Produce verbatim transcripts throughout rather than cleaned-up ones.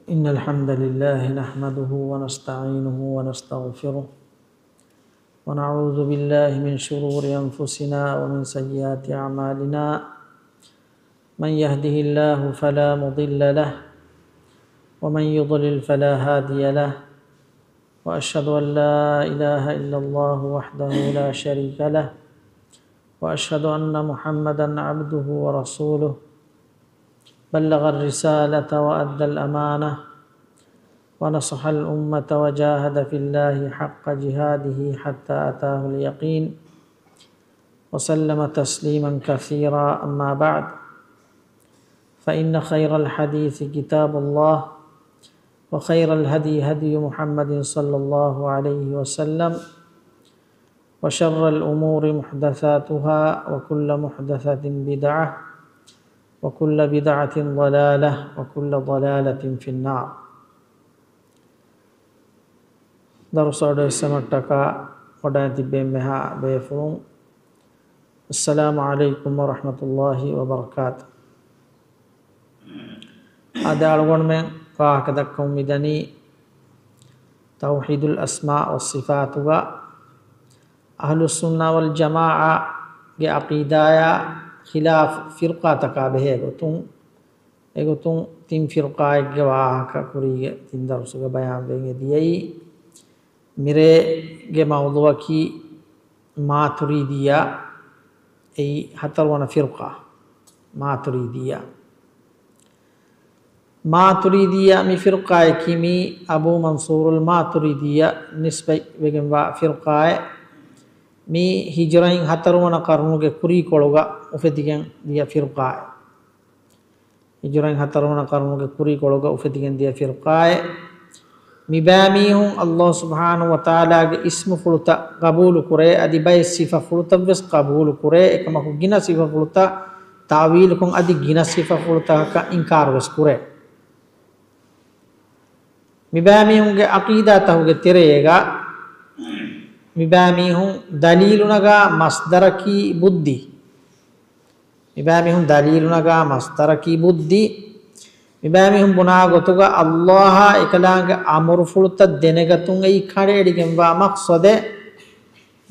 إن الحمد لله نحمده ونستعينه ونستغفره، ونعوذ بالله من شرور أنفسنا ومن سيئات أعمالنا. من يهده الله فلا مضل له، ومن يضلل فلا هادي له، وأشهد أن لا إله إلا الله وحده لا شريك له، وأشهد أن محمدا عبده ورسوله، بلغ الرسالة وأدى الأمانة ونصح الأمة وجاهد في الله حق جهاده حتى أتاه اليقين، وسلم تسليما كثيرا، أما بعد، فإن خير الحديث كتاب الله، وخير الهدي هدي محمد صلى الله عليه وسلم، وشر الأمور محدثاتها، وكل محدثة بدعة، وكل بدعة ضلالة، وكل ضلالة في النار. ދަރުސް އަޑުއެއްސެމަށްޓަކާ ވަޑައި ތިބޭ މެހާ ބޭފުޅުން، އައްސަލާމު ޢަލައިކުމް ވަރަޙްމަތުﷲި ވަބަރަކާތު. އަދި އަޅުގަނޑުމެން ވާހަކަ ދައްކަމުން މިދަނީ ތައުޙީދުލް އަސްމާ ވައްޞިފާތުގަ އަހްލުއްސުންނާ ވަލްޖަމާޢާގެ ޢަޤީދާޔާ ޚިލާފު ފިރުޤާތަކާ ބެހޭ ގޮތުން، އެގޮތުން ތިން ފިރުޤާއެއްގެ ވާހަކަ ކުރީގެ ތިން ދަރުސުގަ ބަޔާންވެގެން އެދިޔައީ. މިރޭގެ މައުޟޫޢަކީ މާތުރީދިއްޔާ، އެއީ ހަތަރުވަނަ ފިރުޤާ، މާތުރީދިއްޔާ. މާތުރީދިއްޔާ މި ފިރުޤާއަކީ މީ އަބޫ މަންޞޫރުލް މާތުރީދީއަށް ނިސްބަތްވެގެންވާ ފިރުޤާއެއް. މީ ހިޖުރައިން ހަތަރުވަނަ ޤަރުނުގެ ކުރީކޮޅުގަ އުފެދިގެން ދިޔަ ފިރުޤާއެއް. ހިޖުރައިން ހަތަރުވަނަ ޤަރުނުގެ ކުރީކޮޅުގަ އުފެދިގެން ދިޔަ ފިރުޤާއެއް. މިބައިމީހުން ﷲ ސުބްޙާނަހޫ ވަތަޢާލާގެ އިސްމުފުޅުތައް ޤަބޫލުކުރޭ، އަދި ބައެއް ސިފަފުޅުތައްވެސް ޤަބޫލުކުރޭ، އެކަމަކު ގިނަ ސިފަފުޅުތައް ތައުވީލުކޮށް، އަދި ގިނަ ސިފަފުޅުތަކަކަށް އިންކާރުވެސް ކުރޭ. މިބައިމީހުންގެ ޢަޤީދާތަކުގެ ތެރޭގަ މިބައިމީހުން ދަލީލުނަގާ މަޞްދަރަކީ ބުއްދި. މިބައިމީހުން ދަލީލުނަގާ މަޞްދަރަކީ ބުއްދި. މިބައިމީހުން ބުނާ ގޮތުގަ ﷲ އާ އެކަލާނގެ އަމުރުފުޅުތައް ދެނެގަތުން އެއީ ކަނޑައެޅިގެންވާ މަޤްޞަދެއް.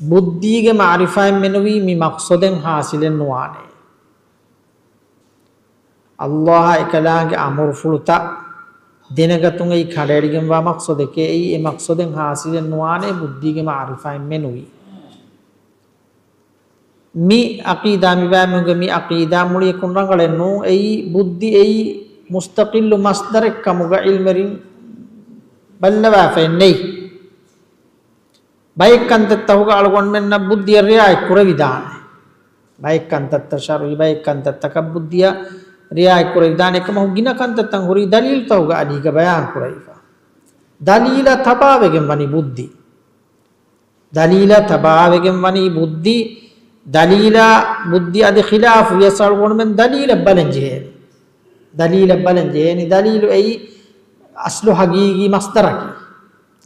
ބުއްދީގެ މަޢުރިފާއެއް މެނުވީ މި މަޤްޞަދެއް ޙާޞިލެއް ނުވާނެ. ﷲ އާ އެކަލާނގެ އަމުރުފުޅުތައް ދެނެގަތުން އެއީ ކަނޑައެޅިގެންވާ މަޤްޞަދެކޭ. އެއީ އެ މަޤްޞަދެއް ޙާޞިލެއް ނުވާނެ ބުއްދީގެ މަޢުރިފާއެއް މެނުވީ. މި ޢަޤީދާ، މިބައިމީހުންގެ މި ޢަޤީދާ މުޅިއަކުން ރަނގަޅެއް ނޫން. އެއީ ބުއްދި އެއީ މުސްތަޤިއްލު މަޞްދަރެއް ކަމުގަ ޢިލްމުވެރިން ބައްލަވާފައެއް ނެތް. ބައެއް ކަންތައްތަކުގަ އަޅުގަނޑުމެންނަށް ބުއްދިއަށް ރިޢާޔަތް ކުރެވިދާނެ. ބައެއް ކަންތައްތައް، ޝަރުޢީ ބައެއް ކަންތައްތަކަށް ބުއްދިއަށް ރިޢާޔަތް ކުރެވިދާނެ. އެކަމަކު ގިނަ ކަންތައްތައް ހުރީ ދަލީލުތަކުގެ އަޑީގަ ބަޔާން ކުރެވިފަ. ދަލީލަށް ތަބާވެގެން ވަނީ ބުއްދި. ދަލީލަށް ތަބާވެގެން ވަނީ ބުއްދި. ދަލީލާ ބުއްދި އަދި ޚިލާފު ވިޔަސް އަޅުގަނޑުމެން ދަލީލަށް ބަލަން ޖެހޭނެ. ދަލީލަށް ބަލަން ޖެހޭނެ. ދަލީލު އެއީ އަޞްލު ޙަޤީޤީ މަޞްދަރަކީ.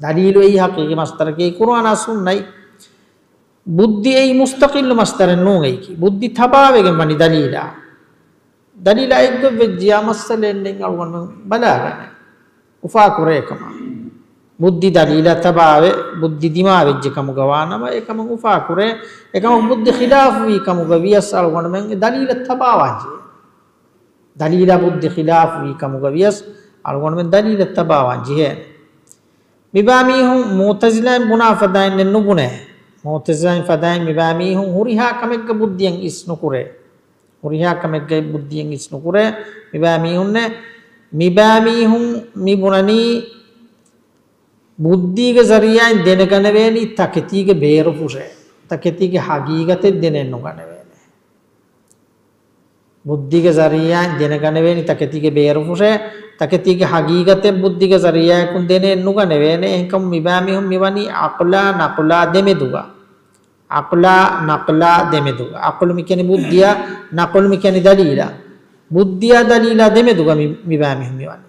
ދަލީލު އެއީ ޙަޤީޤީ މަޞްދަރަކީ ޤުރުއާނާ ސުންނަތް. ބުއްދި އެއީ މުސްތަޤިއްލު މަޞްދަރެއް ނޫން އެއީކީ. ބުއްދި ތަބާވެގެން ވަނީ ދަލީލާ. ދަލީލާ އެއްގޮތް ވެއްޖިޔާ މައްސަލައެއް ނެތް އަޅުގަނޑުމެން ބަލާގަނެ. އުފާކުރޭ ކަމަށް. ބުއްދި ދަލީލަށް ތަބާވެ، ބުއްދި ދިމާވެއްޖެ ކަމުގަ ވާނަމަ، އެކަމަށް އުފާކުރޭ. އެކަމަކު ބުއްދި ޚިލާފުވީ ކަމުގަ ވިޔަސް އަޅުގަނޑުމެން އެ ދަލީލަށް ތަބާވާން ޖެހޭ. ދަލީލާ ބުއްދި ޚިލާފުވީ ކަމުގަ ވިޔަސް އަޅުގަނޑުމެން ދަލީލަށް ތަބާވާން ޖެހޭނެ. މިބާ މީހުން މުޢުތަޒިލާއިން ބުނާ ފަދައިންނެއް ނުބުނޭ. މުޢުތަޒިލާއިން ފަދައިން މިބާ މީހުން ހުރިހާ ކަމެއްގަ ބުއްދިއަށް އިސް ނުކުރޭ. ހުރިހާ ކަމެއްގައި ބުއްދިއެއް އިސްނުކުރޭ މިބައިމީހުންނެއް. މިބައިމީހުން މި ބުނަނީ ބުއްދީގެ ޒަރީޢާއިން ދެނެގަނެވޭނީ ތަކެތީގެ ބޭރުފުށޭ. ތަކެތީގެ ޙަޤީޤަތެއް ދެނެއް ނުގަނެވޭނެ. ބުއްދީގެ ޒަރީޢާއިން ދެނެގަނެވޭނީ ތަކެތީގެ ބޭރުފުށޭ. ތަކެތީގެ ޙަޤީޤަތެއް ބުއްދީގެ ޒަރީޢާއަކުން ދެނެއް ނުގަނެވޭނެ. އެހެންކަމުން މިބައިމީހުން މިވަނީ ޢަޤްލާ ނަޤުލާ ދެމެދުގަ. ޢަޤްލާ ނަޤްލާ ދެމެދުގަ. ޢަޤްލު މިކިޔަނީ ބުއްދިއަށް، ނަޤުލު މިކިޔަނީ ދަލީލަށް. ބުއްދިއާ ދަލީލާ ދެމެދުގަ މި، މިބައިމީހުން މިވަނީ.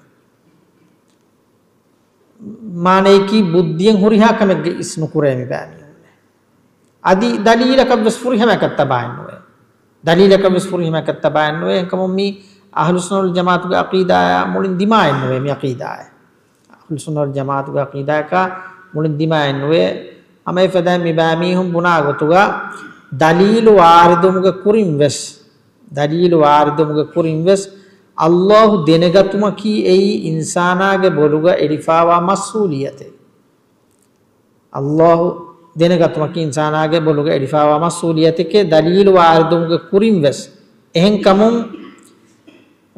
މާނަޔަކީ ބުއްދިއެއް ހުރިހާ ކަމެއްގަ އިސްނުކުރޭ މިބައިމީހުން. އަދި ދަލީލަކަށްވެސް ފުރިހަމައަކަށް ތަބާއެއްނުވޭ. ދަލީލަކަށްވެސް ފުރިހަމައަކަށް ތަބާއެއްނުވޭ. އެކަމުން މި އަހްލުއްސުންނަ ވަލްޖަމާޢަތުގެ ޢަޤީދާއާ މުޅިން ދިމާއެއް ނުވޭ މި ޢަޤީދާއެއް. އަހްލުއްސުންނަ ވަލްޖަމާޢަތުގެ ޢަޤީދާއަކާ މުޅިން ދިމާއެއް ނުވޭ. ހަމައެފަދައިން މިބައިމީހުން ބުނާ ގޮތުގަ ދަލީލު ވާރިދުވުމުގެ ކުރިން ވެސް، ދަލީލު ވާރިދުވުމުގެ ކުރިން ވެސް ﷲ ދެނެގަތުމަކީ އެއީ އިންސާނާގެ ބޮލުގަ އެޅިފާވާ މަސްއޫލިއްޔަތެއް. ﷲ ދެނެގަތުމަކީ އިންސާނާގެ ބޮލުގަ އެޅިފާވާ މަސްއޫލިއްޔަތެކޭ ދަލީލު ވާރިދުވުމުގެ ކުރިން ވެސް. އެހެންކަމުން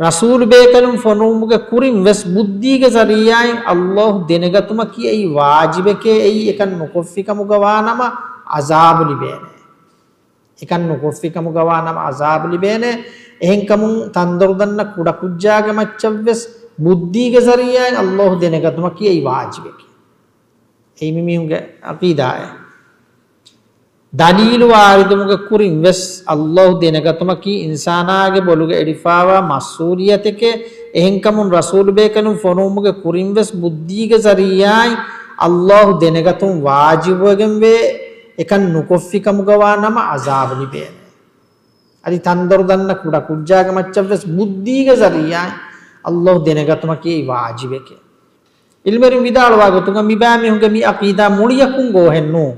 ރަސޫލު ބޭކަލުން ފޮނުވުމުގެ ކުރިން ވެސް ބުއްދީގެ ޒަރީޢާއިން ﷲ ދެނެގަތުމަކީ އެއީ ވާޖިބެކޭ، އެއީ އެކަން ނުކޮށްފިކަމުގަ ވާނަމަ ޢަޒާބު ލިބޭނެ. އެކަން ނުކޮށްފިކަމުގަ ވާނަމަ ޢަޒާބު ލިބޭނެ. އެހެންކަމުން ތަންދޮރު ދަންނަ ކުޑަކުއްޖާގެ މައްޗަށް ވެސް ބުއްދީގެ ޒަރީޢާއިން ﷲ ދެނެގަތުމަކީ އެއީ ވާޖިބެކޭ. އެއީ މި މީހުންގެ ޢަޤީދާއެއް. ދަލީލު ވާރިދުވުމުގެ ކުރިން ވެސް ﷲ ދެނެގަތުމަކީ އިންސާނާގެ ބޮލުގަ އެޅިފާވާ މަސްއޫލިއްޔަތެކޭ. އެހެންކަމުން ރަސޫލު ބޭކަލުން ފޮނުވުމުގެ ކުރިން ވެސް ބުއްދީގެ ޒަރީޢާއިން ﷲ ދެނެގަތުން ވާޖިބުވެގެންވޭ. އެކަން ނުކޮށްފިކަމުގަ ވާ ނަމަ ޢަޒާބު ލިބޭނެ. އަދި ތަންދޮރު ދަންނަ ކުޑަކުއްޖާގެ މައްޗަށް ވެސް ބުއްދީގެ ޒަރީޢާއިން ﷲ ދެނެގަތުމަކީ އެއީ ވާޖިބެކޭ. ޢިލްމުވެރިން ވިދާޅުވާ ގޮތުގަ މިބައިމީހުންގެ މި ޢަޤީދާ މުޅިއަކުން ގޯހެއް ނޫން.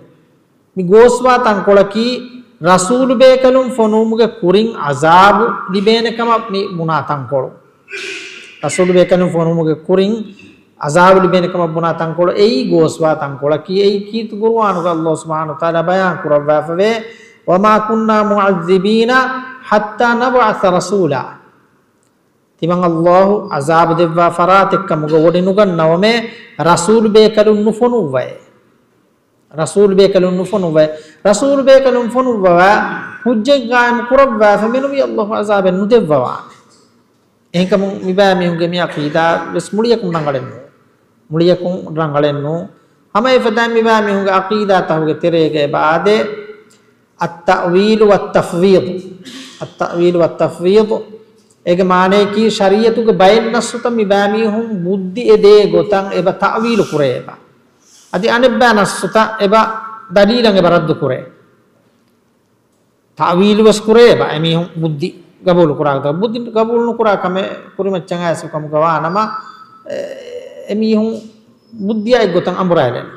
މި ގޯސްވާ ތަންކޮޅަކީ ރަސޫލު ބޭކަލުން ފޮނުވުމުގެ ކުރިން ޢަޒާބު ލިބޭނެ ކަމަށް މި ބުނާ ތަންކޮޅު. ރަސޫލު ބޭކަލުން ފޮނުވުމުގެ ކުރިން ޢަޒާބު ލިބޭނެ ކަމަށް ބުނާ ތަންކޮޅު އެއީ ގޯސްވާ ތަންކޮޅަކީ. އެއީ ކީރިތި ޤުރުއާނުގަ ﷲ ސުބްޙާނަހޫ ވަތަޢާލާ ބަޔާން ކުރައްވާފަވޭ، وما كنا معذبين حتى نبعث رسولا. ތިމަން ﷲ ޢަޒާބު ދެއްވާ ފަރާތެއްކަމުގަ ވޮޑި ނުގަންނަވަމޭ، ރަސޫލު ބޭކަލުން ނުފޮނުއްވައޭ. ރަސޫލު ބޭކަލުން ނުފޮނުއްވައޭ. ރަސޫލު ބޭކަލުން ފޮނުއްވަވާ، ޙުއްޖަތް ޤާއިމު ކުރައްވާފަ މެނުވީ ﷲ ޢަޒާބެއް ނުދެއްވަވާނެ. އެހެންކަމުން މިބައިމީހުންގެ މި ޢަޤީދާ ވެސް މުޅިއަކުން ރަނގަޅެއް ނޫން. މުޅިއަކުން ރަނގަޅެއް ނޫން. ހަމައެފަދައިން މިބައިމީހުންގެ ޢަޤީދާ ތަހުގެ ތެރޭގަ އެބަ އާދޭ، التأويل والتفويض. التأويل والتفويض. އޭގެ މާނަޔަކީ، ޝަރީޢަތުގެ ބައެއް ނައްޞުތައް މިބައިމީހުން ބުއްދި އެދޭ ގޮތަށް އެބަ ތައުވީލު ކުރޭ އެބަ. އަދި އަނެއްބައި ނައްޞުތައް އެބަ ދަލީލަށް އެބަ ރައްދު ކުރޭ. ތައުވީލު ވެސް ކުރޭ އެބަ، އެމީހުން ބުއްދި ގަބޫލު ކުރާ ގޮތަށް. ބުއްދި ގަބޫލު ނުކުރާ ކަމެއް ކުރިމައްޗަށް އައިސް ކަމުގަ ވާ ނަމަ، އެ، އެމީހުން ބުއްދިއާ އެއްގޮތަށް އަނބުރާލަނީ.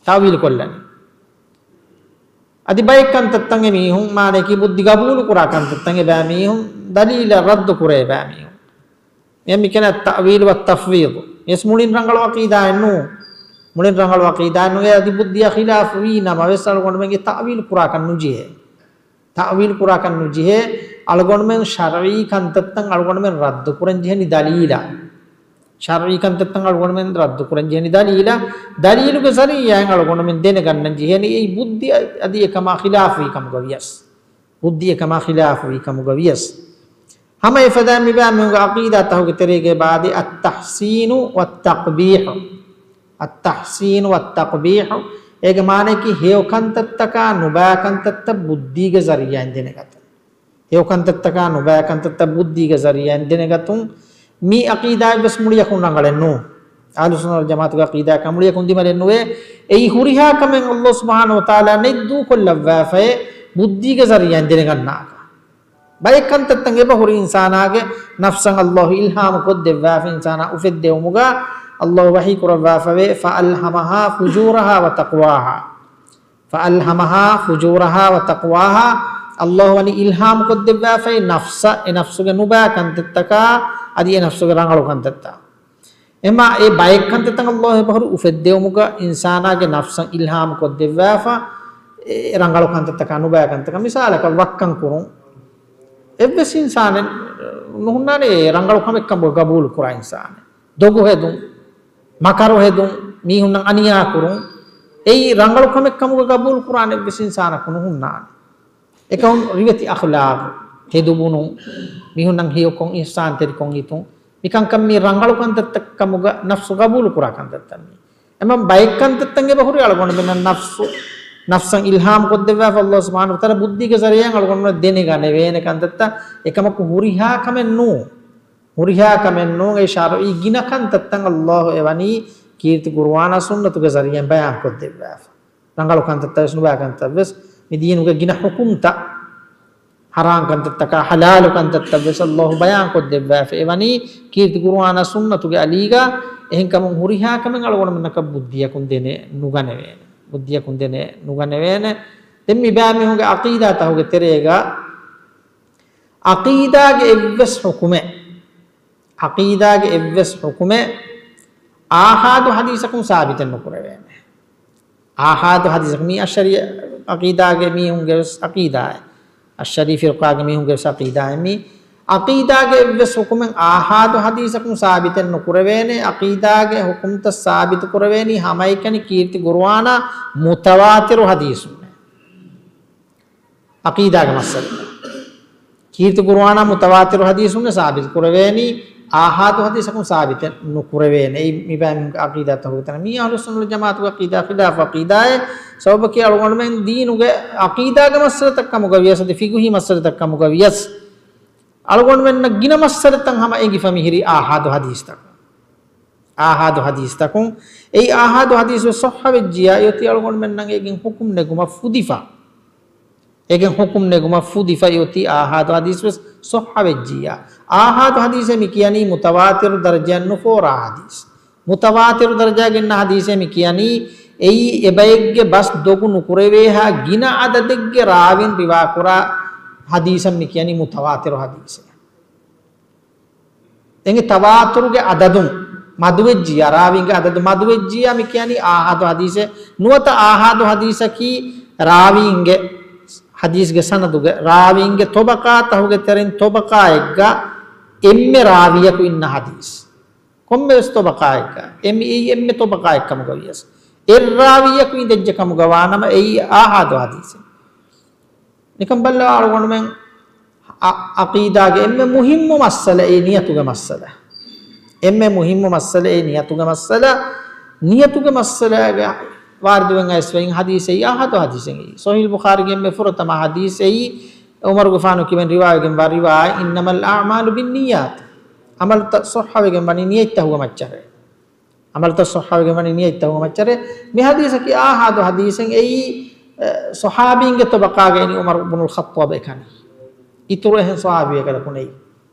ތައުވީލު ކޮށްލަނީ. އަދި ބައެއް ކަންތައްތައް އެމީހުން މާނަޔަކީ ބުއްދި ގަބޫލު ކުރާ ކަންތައްތައް އެބައިމީހުން ދަލީލަށް ރައްދު ކުރޭ އެބައިމީހުން. މި މި ކިޔަނީ އައްތައުވީލު ވައްތަފްވީޟު. އެސް މުޅިން ރަނގަޅު ޢަޤީދާއެއް ނޫން. މުޅިން ރަނގަޅު ޢަޤީދާއެއް ނޫން. އެ އަދި ބުއްދިއާ ޚިލާފު ވީ ނަމަވެސް އަޅުގަނޑުމެން އެ ތައުވީލު ކުރާކަށް ނުޖެހޭ. ތައުވީލު ކުރާކަށް ނުޖެހޭ. އަޅުގަނޑުމެން ޝަރުޢީ ކަންތައްތައް އަޅުގަނޑުމެން ރައްދު ކުރަން ޖެހެނީ ދަލީލަށް. ޝަރުޢީ ކަންތައްތައް އަޅުގަނޑުމެން ރައްދު ކުރަން ޖެހެނީ ދަލީލަށް. ދަލީލުގެ ޒަރީޢާއިން އަޅުގަނޑުމެން ދެނެގަންނަން ޖެހެނީ އެއީ ބުއްދި އަ-، އަދި އެކަމާ ޚިލާފުވީ ކަމުގަ ވިޔަސް. ބުއްދި އެކަމާ ޚިލާފުވީ ކަމުގަ ވިޔަސް. ހަމައެފަދައިން މިބައިމީހުންގެ ޢަޤީދާ ތަހުގެ ތެރޭގަ އެބަ އާދޭ، التحسين والتقبيح. التحسين والتقبيح. އޭގެ މާނަޔަކީ ހެޔޮ ކަންތައްތަކާ ނުބައި ކަންތައްތައް ބުއްދީގެ ޒަރީޢާއިން ދެނެގަތުން. ހެޔޮ ކަންތައްތަކާ ނުބައި ކަންތައްތައް ބުއްދީގެ ޒަރީޢާއިން ދެނެގަތުން. މި ޢަޤީދާއެއް ވެސް މުޅިއަކުން ރަނގަޅެއް ނޫން. އަހްލުއްސުންނަ ވަލްޖަމާޢަތުގެ ޢަޤީދާއަކާ މުޅިއަކުން ދިމަލެއް ނުވޭ. އެއީ ހުރިހާ ކަމެއް ﷲ ސުބްޙާނަހޫ ވަތަޢާލާ ނެތްދޫކޮށްލައްވާފައި ބުއްދީގެ ޒަރީޢާއިން ދެނެގަންނާކަށް. ބައެއް ކަންތައްތައް އެބަ ހުރި އިންސާނާގެ ނަފްސަށް ﷲ އިލްހާމު ކޮށްދެއްވާފަ އިންސާނާ އުފެއްދެވުމުގަ ﷲ ވަޙީ ކުރައްވާފަވޭ، فألهمها فجورها وتقواها. فألهمها فجورها وتقواها. ﷲ ވަނީ އިލްހާމު ކޮށްދެއްވާފައި ނަފްސަށް، އެ ނަފްސުގެ ނުބައި ކަންތައްތަކާ، އަދި އެ ނަފްސުގެ ރަނގަޅު ކަންތައްތައް. އެމާ އެ ބައެއް ކަންތައްތައް ﷲ އެބަހުރި އުފެއްދެވުމުގަ އިންސާނާގެ ނަފްސަށް އިލްހާމު ކޮށްދެއްވާފަ، އެ ރަނގަޅު ކަންތައްތަކާ ނުބައި ކަންތަކާ. މިސާލަކަށް ވައްކަން ކުރުން. އެއްވެސް އިންސާނެއް ނުހުންނާނެ އެ ރަނގަޅު ކަމެއް ކަމުގަ ގަބޫލު ކުރާ އިންސާނެއް. ދޮގު ހެދުން، މަކަރު ހެދުން، މީހުންނަށް އަނިޔާ ކުރުން، އެއީ ރަނގަޅު ކަމެއް ކަމުގަ ގަބޫލު ކުރާނެ އެއްވެސް އިންސާނަކު ނުހުންނާނެ. އެކަމުން ރިވެތި އަޚްލާޤު، ހެދުބުނުން، މީހުންނަށް ހެޔޮކޮށް އިޙްސާންތެރިކޮށް ހިތުން، މިކަންކަން މީ ރަނގަޅު ކަންތައްތައް ކަމުގަ ނަފްސު ގަބޫލު ކުރާ ކަންތައްތައް މީ. އެމަ ބައެއް ކަންތައްތައް އެބަ ހުރި އަޅުގަނޑުމެންނަށް ނަފްސު، ނަފްސަށް އިލްހާމް ކޮށްދެއްވާފަ ﷲ ސުބްޙާނަހޫ ވަތަޢާލާ ބުއްދީގެ ޒަރީޢާއިން އަޅުގަނޑުމެންނަށް ދެނެގަނެވޭނެ ކަންތައްތައް. އެކަމަކު ހުރިހާ ކަމެއް ނޫން. ހުރިހާ ކަމެއް ނޫން. އެ ޝަރުޢީ ގިނަ ކަންތައްތައް ﷲ އެ ވަނީ ކީރިތި ޤުރުއާނާ ސުންނަތުގެ ޒަރީޢާއިން ބަޔާން ކޮށްދެއްވާފަ. ރަނގަޅު ކަންތައްތައް ވެސް ނުބައި ކަންތައް ވެސް މި ދީނުގެ ގިނަ ޙުކުމްތައް ޙަރާން ކަންތައްތަކާ ޙަލާލު ކަންތައްތައް ވެސް ﷲ ބަޔާން ކޮށްދެއްވާފަ އެވަނީ ކީރިތި ޤުރުއާނާ ސުންނަތުގެ އަލީގަ. އެހެންކަމުން ހުރިހާ ކަމެއް އަޅުގަނޑުމެންނަކަށް ބުއްދިއަކުން ދެނެ ނުގަނެވޭނެ. ބުއްދިއަކުން ދެނެ ނުގަނެވޭނެ. ދެން މިބައިމީހުންގެ ޢަޤީދާ ތަހުގެ ތެރޭގަ ޢަޤީދާގެ އެއްވެސް ޙުކުމެއް، ޢަޤީދާގެ އެއްވެސް ޙުކުމެއް އާޙާދު ޙަދީޘަކުން ސާބިތެއް ނުކުރެވޭނެ. އާޙާދު ޙަދީޘަކުން، މީ އަޝްޢަރީ ޢަޤީދާގެ މީހުންގެ ވެސް ޢަޤީދާއެއް. އަޝްޢަރީ ފިރުޤާގެ މީހުންގެ ވެސް ޢަޤީދާއެއް މީ. ޢަޤީދާގެ އެއްވެސް ޙުކުމެއް އާޙާދު ޙަދީޘަކުން ސާބިތެއް ނުކުރެވޭނެ. ޢަޤީދާގެ ޙުކުމްތައް ސާބިތު ކުރެވޭނީ ހަމައެކަނި ކީރިތި ޤުރުއާނާ މުތަވާތިރު ޙަދީޘުންނޭ. ޢަޤީދާގެ މައްސަލަ. ކީރިތި ޤުރުއާނާ މުތަވާތިރު ޙަދީޘުންނެ ސާބިތު ކުރެވޭނީ، އާޙާދު ޙަދީޘަކުން ސާބިތެއް ނުކުރެވޭނެ. އެއީ މިބައިމީހުންގެ ޢަޤީދާ ތަހުގެ ތަނަށް. މީ އަހްލުއްސުންނަ ވަލްޖަމާޢަތުގެ ޢަޤީދާ ޚިލާފު ޢަޤީދާއެއް. ސަބަބަކީ އަޅުގަނޑުމެން ދީނުގެ ޢަޤީދާގެ މައްސަލަތައް ކަމުގަ ވިޔަސް، އަދި ފިޤުހީ މައްސަލަތައް ކަމުގަ ވިޔަސް، އަޅުގަނޑުމެންނަށް ގިނަ މައްސަލަތައް ހަމަ އެނގިފަ މިހިރީ އާޙާދު ޙަދީޘްތަކުން. އާޙާދު ޙަދީޘްތަކުން. އެއީ އާޙާދު ޙަދީޘް ވެސް ޞައްޙަވެއްޖިޔާ އެއޮތީ އަޅުގަނޑުމެންނަށް އޭގެން ޙުކުމް ނެގުމަށް ފުދިފަ. އޭގެން ޙުކުމް ނެގުމަށް ފުދިފަ އެއޮތީ އާޙާދު ޙަދީޘް ވެސް ޞައްޙަވެއްޖިއްޔާ. އާޙާދު ޙަދީޘޭ މި ކިޔަނީ މުތަވާތިރު ދަރަޖައަށް ނުފޯރާ ޙަދީޘް. މުތަވާތިރު ދަރަޖައަށް ގެންނަ ޙަދީޘޭ މި ކިޔަނީ އެއީ އެބައެއްގެ ބަސް ދޮގު ނުކުރެވޭހާ ގިނަ ޢަދަދެއްގެ ރާވީން ރިވާކުރާ ޙަދީޘަށް މި ކިޔަނީ މުތަވާތިރު ޙަދީޘޭ. އެނގެ ތަވާތުރުގެ ޢަދަދުން މަދުވެއްޖިއްޔާ، ރާވީންގެ ޢަދަދު މަދުވެއްޖިއްޔާ މި ކިޔަނީ އާޙާދު ޙަދީޘޭ. ނުވަތަ އާޙާދު ޙަދީޘަކީ ރާވީންގެ، ޙަދީޘްގެ ސަނަދުގެ ރާވީންގެ ޠަބަޤާތަހުގެ ތެރެއިން ޠަބަޤާއެއްގަ އެންމެ ރާވީއަކު އިންނަ ޙަދީޘް. ކޮންމެވެސް ޠަބަޤާއެއްގަ، އެންމެ، އެއީ އެންމެ ޠަބަޤާއެއް ކަމުގަ ވިޔަސް، އެއް ރާވީއަކު އިނދެއްޖެ ކަމުގަ ވާނަމަ، އެއީ އާޙާދު ޙަދީޘެއް. ނިކަން ބައްލަވާ އަޅުގަނޑުމެން އަ-، ޢަޤީދާގެ އެންމެ މުހިއްމު މައްސަލައީ ނިޔަތުގެ މައްސަލަ. އެންމެ މުހިއްމު މައްސަލައީ ނިޔަތުގެ މައްސަލަ. ނިޔަތުގެ މައްސަލައިގަ ވާރިދުވެން އައިސްފައި ޙަދީޘެއް، އާޙާދު ޙަދީޘެއް. ޞަޙީޙުލް ބުޚާރީގެ އެންމެ ފުރަތަމަ ޙަދީޘެއް، ޢުމަރުގެފާނު ކިބެން ރިވާވެގެންވާ ރިވާޔަތް، "إنما الأعمال بالنيات." ޢަމަލުތައް ޞައްޙަވެގެން ވަނީ ނިޔަތްތަހުގެ މައްޗަށޭ. ޢަމަލުތައް ޞައްޙަވެގެން ވަނީ ނިޔަތްތަހުގެ މައްޗަށޭ. މި ޙަދީޘަކީ އާޙާދު ޙަދީޘެއް. އެއީ، އެ، ޞަޙާބީންގެ ޠަބަޤާގަ އިނީ ޢުމަރު ބުނުލް ޚައްޠާބް އެކަނި. އިތުރު އެހެން ޞަޙާބީ އެކަލަކު ނެތް.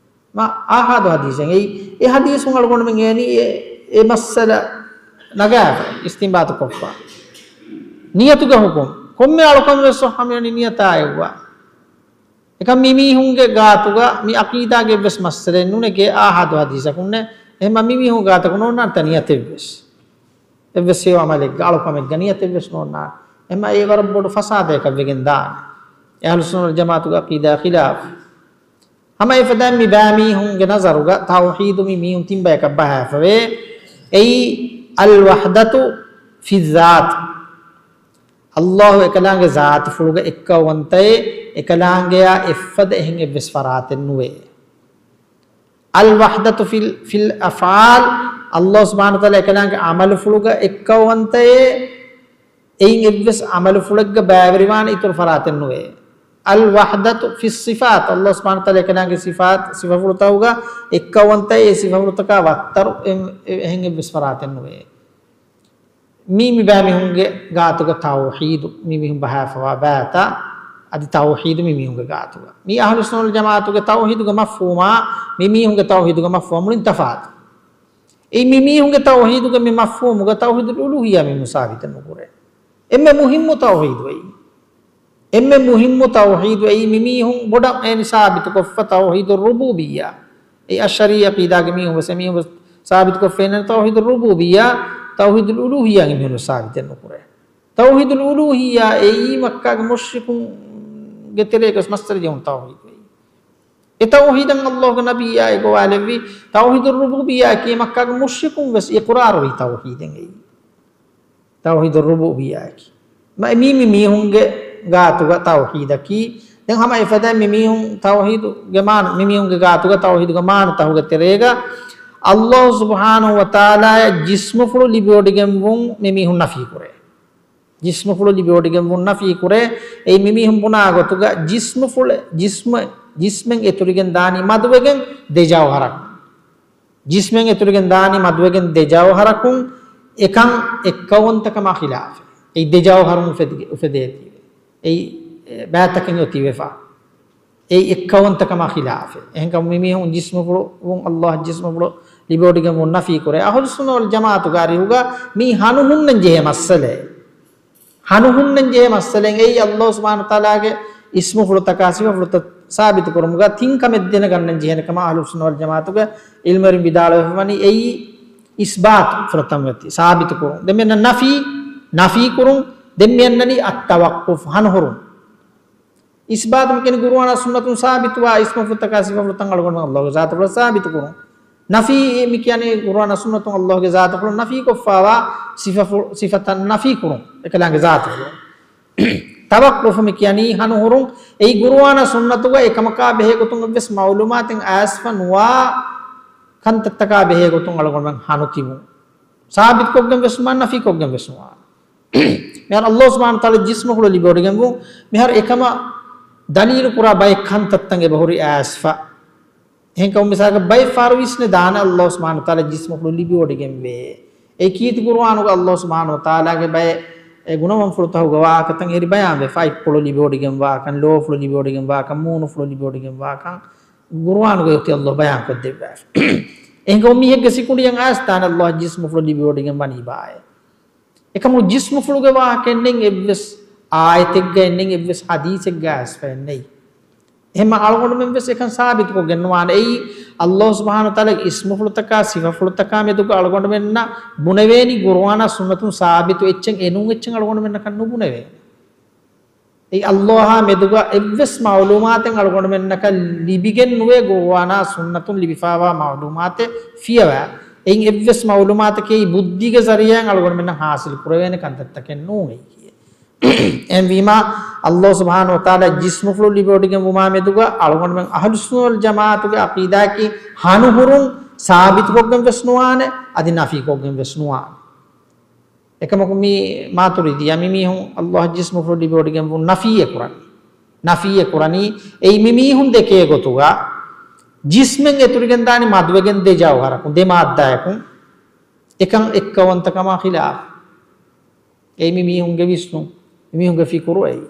މާ އާޙާދު ޙަދީޘެއް. އެއީ، އެ ޙަދީޘުން އަޅުގަނޑުމެން އޭނީ އެ، އެ މައްސަލަ ނަގާފަ، އިސްތިންބާޠު ކޮށްފަ. ނިޔަތުގެ ޙުކުމް. ކޮންމެ އަޅުކަން ވެސް ޞައްޙަ މިވަނީ ނިޔަތާ އެއްވާ. އެކަން މި މީހުންގެ ގާތުގަ މި ޢަޤީދާގެ އެއްވެސް މައްސަލައެއް ނުނެގޭ އާޙާދު ޙަދީޘަކުންނެއް. އެހެންމަ މި މީހުން ގާތަކު ނޯންނާނެތާ ނިޔަތެއްވެސް. އެއްވެސް ހެޔޮ ޢަމަލެއްގަ، އަޅުކަމެއްގަ ނިޔަތެއްވެސް ނޯންނާނެ. އެހެންމަ އެ ވަރަށް ބޮޑު ފަސާދައަކަށް ވެގެން ދާނެ. އެ އަހްލުއްސުންނަ ވަލްޖަމާޢަތުގެ ޢަޤީދާ ޚިލާފު. ހަމަ އެފަދައިން މި ބައިމީހުންގެ ނަޒަރުގަ ތައުޙީދު މި މީހުން ތިން ބަޔަކަށް ބަހާފަވޭ. އެއީ، الوحدة في الذات. ﷲ އެކަލާނގެ ޒާތުފުޅުގަ އެއްކައުވަންތައޭ، އެކަލާނގެޔާ އެއްފަދަ އެހެން އެއްވެސް ފަރާތެއް ނުވޭ. الوحدة في ال-، في الأفعال، ﷲ ސުބްޙާނަހޫ ވަތަޢާލާ އެކަލާނގެ ޢަމަލުފުޅުގަ އެއްކައުވަންތައޭ، އެއިން އެއްވެސް ޢަމަލުފުޅެއްގަ ބައިވެރިވާނެ އިތުރު ފަރާތެއް ނުވޭ. الوحدة في الصفات، ﷲ ސުބްޙާނަހޫ ވަތަޢާލާ އެކަލާނގެ ސިފާތު، ސިފަފުޅުތަކުގަ އެއްކައުވަންތައޭ، އެ ސިފަފުޅުތަކާ ވައްތަރު އެ-، އެ-، އެހެން އެއްވެސް ފަރާތެއް ނުވޭ. މީ މި ބައިމީހުންގެ ގާތުގަ ތައުޙީދު މި މީހުން ބަހާފަވާ ބައިތައް، އަދި ތައުޙީދު މި މީހުންގެ ގާތުގަ. މީ އަހްލުއްސުންނަ ވަލްޖަމާޢަތުގެ ތައުޙީދުގެ މަފްހޫމާ، މި މީހުންގެ ތައުޙީދުގެ މަފްހޫމާ މުޅިން ތަފާތު. އެއީ މި މީހުންގެ ތައުޙީދުގެ މި މަފްހޫމުގަ ތައުޙީދުލް އުލޫހިއްޔާ މި މީހުން ސާބިތެއް ނުކުރޭ. އެންމެ މުހިއްމު ތައުޙީދު އެއީ. އެންމެ މުހިއްމު ތައުޙީދު އެއީ މި މީހުން ބޮޑަށް އޭނި ސާބިތުކޮށްފަ ތައުޙީދު ރުބޫބިއްޔާ. އެ އަޝްޢަރީ ޢަޤީދާގެ މީހުން ވެސް އެ މީހުން ވެސް ސާބިތުކޮށްފައިން ތައުޙީދު ރުބޫބިއްޔާ، ތައުޙީދުލް އުލޫހިއްޔާ އެ މީހުން ސާބިތެއް ނުކުރޭ. ތައުޙީދުލް އުލޫހިއްޔާ އެއީ މައްކާގެ މުޝްރިކުންގެ ތެރޭގަ ވެސް މައްސަލަ ޖެހުނު ތައުޙީދު އެއީ. އެ ތައުޙީދަށް ﷲގެ ނަބިއްޔާ އެ ގޮވާލެއްވި، ތައުޙީދު ރުބޫބިއްޔާއަކީ މައްކާގެ މުޝްރިކުން ވެސް އިޤްރާރުވި ތައުޙީދެއް އެއީ. ތައުޙީދު ރުބޫބިއްޔާއަކީ. މަ-، މީ މި މީހުންގެ ގާތުގަ ތައުޙީދަކީ. ދެން ހަމަ އެފަދައިން މި މީހުން ތައުޙީދުގެ މާނަ، މި މީހުންގެ ގާތުގަ ތައުޙީދުގެ މާނަތަހުގެ ތެރޭގަ ﷲ ސުބްޙާނަހޫ ވަތަޢާލާއަށް ޖިސްމުފުޅު ލިބިވޮޑިގެންވުން މި މީހުން ނަފީކުރޭ. ޖިސްމުފުޅު ލިބިވޮޑިގެންވުން ނަފީކުރޭ. އެއީ މި މީހުން ބުނާ ގޮތުގަ ޖިސްމުފުޅެ-، ޖިސްމު-، ޖިސްމެއް އެތުރިގެން ދާނީ މަދުވެގެން ދެ ޖައުހަރަކުން. ޖިސްމެއް އެތުރިގެން ދާނީ މަދުވެގެން ދެ ޖައުހަރަކުން، އެކަން އެއްކައުވަންތަކަމާ ޚިލާފެއް. އެއީ ދެ ޖައުހަރުން އުފެދިގެ-، އުފެދޭތީވެ. އެއީ، އެ، ބައިތަކެއް އޮތީވެފަ. އެއީ އެއްކައުވަންތަކަމާ ޚިލާފެއް. އެހެންކަމުން މިމީހުން ޖިސްމުފުޅު، އައްލާހް ޖިސްމުފުޅު ލިބިވޮޑިގެންވުން ނަފީ ކުރޭ. އަހުލުއްސުންނަ ވަލް ޖަމާޢަތުގެ އަރިހުގަ މީ ހަނު ހުންނަން ޖެހޭ މައްސަލައެއް. ހަނު ހުންނަން ޖެހޭ މައްސަލައެއް. އެއީ އައްލާހް ސުބްޙާނަހޫ ވަތަޢާލާގެ އިސްމުފުޅުތަކާ ސިފަފުޅުތައް ސާބިތު ކުރުމުގަ ތިން ކަމެއް ދެނެގަންނަން ޖެހޭނެ ކަމަށް އަހުލުއްސުންނަ ވަލް ޖަމާޢަތުގެ ޢިލްމުވެރިން ވިދާޅުވެފަވަނީ. އެއީ އިސްބާތު ފުރަތަމަ ވެތި ސާބިތު ކުރުން. ދެން މިއަންނަ ނަފީ، ނަފީ ކުރުން. ދެން މިއަންނަނީ އައްތަވައްޤުފު، ހަނުހުރުން. އިސްބާތު މި ކިޔަނީ ޤުރުއާނާ ސުންނަތުން ސާބިތުވާ އިސްމުފުޅުތަކާ ސިފަފުޅުތައް އަޅުގަނޑުމެން އައްލާހުގެ ޒާތުފުޅަށް ސާބިތު ކުރުން. ނަފީ މި ކިޔަނީ ޤުރުއާނާ ސުންނަތުން އައްލާހުގެ ޒާތުފުޅުން ނަފީކޮށްފަވާ ސިފަފު-، ސިފަތައް ނަފީ ކުރުން، އެކަލާނގެ ޒާތުފުޅުން. ތަވައްޤުފު މި ކިޔަނީ ހަނުހުރުން. އެއީ ޤުރުއާނާ ސުންނަތުގަ އެކަމަކާ ބެހޭގޮތުން އެއްވެސް މަޢުލޫމާތެއް އައިސްފަ ނުވާ ކަންތައްތަކާ ބެހޭގޮތުން އަޅުގަނޑުމެން ހަނު ތިބުން. ސާބިތުކޮށްގެން ވެސް ނުވާނެ، ނަފީކޮށްގެން ވެސް ނުވާނެ. މިހާރު އައްލާހު ސުބްޙާނަހޫ ވަތަޢާލާ ޖިސްމުފުޅު ލިބިވޮޑިގެންވުން، މިހާރު އެކަމަށް ދަލީލު ކުރާ ބައެއް ކަންތައްތައް އެބަހުރި އައިސްފަ. އެހެންކަމުން މިސާލަކަށް ބައެއް ފަހަރު ވިސްނެދާނެ އައްލާހު ސުބްޙާނަހޫ ވަތަޢާލާ ޖިސްމުފުޅު ލިބިވޮޑިގެންވޭ. އެ ކީރިތި ޤުރުއާނުގަ އައްލާހު ސުބްޙާނަހޫ ވަތަޢާލާގެ ބައެއް އެ ގުނަވަންފުޅުތަކުގެ ވާހަކަތައް އެހެރީ ބަޔާންވެފަ، އަތްޕުޅު ލިބިވޮޑިގެންވާކަން، ލޯފުޅު ލިބިވޮޑިގެންވާކަން، މޫނުފުޅު ލިބިވޮޑިގެންވާކަން، ޤުރުއާނުގައި އޮތީ އައްލާހު ބަޔާންކޮށްދެއްވާފަ. އެހެންކަމުން މީހެއްގެ ސިކުނޑިއަށް އައިސްދާނެ އައްލާހު ޖިސްމުފުޅު ލިބިވޮޑިގެން ވަނީ ބާއޭ. އެކަމު ޖިސްމުފުޅުގެ ވާހަކައެއް ނެތް، އެއްވެސް އާޔަތެއްގައެއް ނެތް، އެއްވެސް ޙަދީޘެއްގައި އައިސްފައެއް ނެތް. އެހެންމަ އަޅުގަނޑުމެން ވެސް އެކަން ސާބިތުކޮށްގެން ނުވާނެ. އެއީ އައްލާހު ސުބްޙާނަހޫ ވަތަޢާލާގެ އިސްމުފުޅުތަކާ ސިފަފުޅުތަކާ މެދުގަ އަޅުގަނޑުމެންނަށް ބުނެވޭނީ ޤުރުއާނާ ސުންނަތުން ސާބިތު އެއްޗެއް އެނޫން އެއްޗެއް އަޅުގަނޑުމެންނަކަށް ނުބުނެވޭނެ. އެއީ އައްލާހާ މެދުގަ އެއްވެސް މަޢުލޫމާތެއް އަޅުގަނޑުމެންނަކަށް ލިބިގެން ނުވޭ ޤުރުއާނާ ސުންނަތުން ލިބިފަވާ މަޢުލޫމާތެއް ފިޔަވާ. އެއިން އެއްވެސް މަޢުލޫމާތަކެއް ބުއްދީގެ ޒަރީޢާއިން އަޅުގަނޑުމެންނަށް ޙާޞިލް ކުރެވޭނެ ކަންތައްތަކެއް ނޫން އެއީ. އެހެންވީމާ، އައްލާހު ސުބްޙާނަހޫ ވަތަޢާލާ ޖިސްމުފުޅު ލިބިވޮޑިގެންވުމާ މެދުގަ އަޅުގަނޑުމެން އަހުލުއްސުންނަ ވަލް ޖަމާޢަތުގެ ޢަޤީދާއަކީ ހަނުހުރުން ސާބިތުކޮށްގެން ވެސް ނުވާނެ، އަދި ނަފީކޮށްގެން ވެސް ނުވާނެ. އެކަމަކު މީ މާތުރިދިއްޔާ މި މީހުން އައްލާހު ޖިސްމުފުޅު ލިބިވޮޑިގެންވުން ނަފީއެއް ކުރަނީ. ނަފީއެއް ކުރަނީ އެއީ މި މީހުން ދެކޭ ގޮތުގަ ޖިސްމެއް އެތުރިގެންދާނީ މަދުވެގެން ދެ ޖައުހަރަކުން، ދެ މާއްދާއަކުން. އެކަން އެއްކައުވަންތަކަމާ ޚިލާފު. އެއީ މި މީހުންގެ ވިސްނުން، މި މީހުންގެ ފިކުރު އެއީ.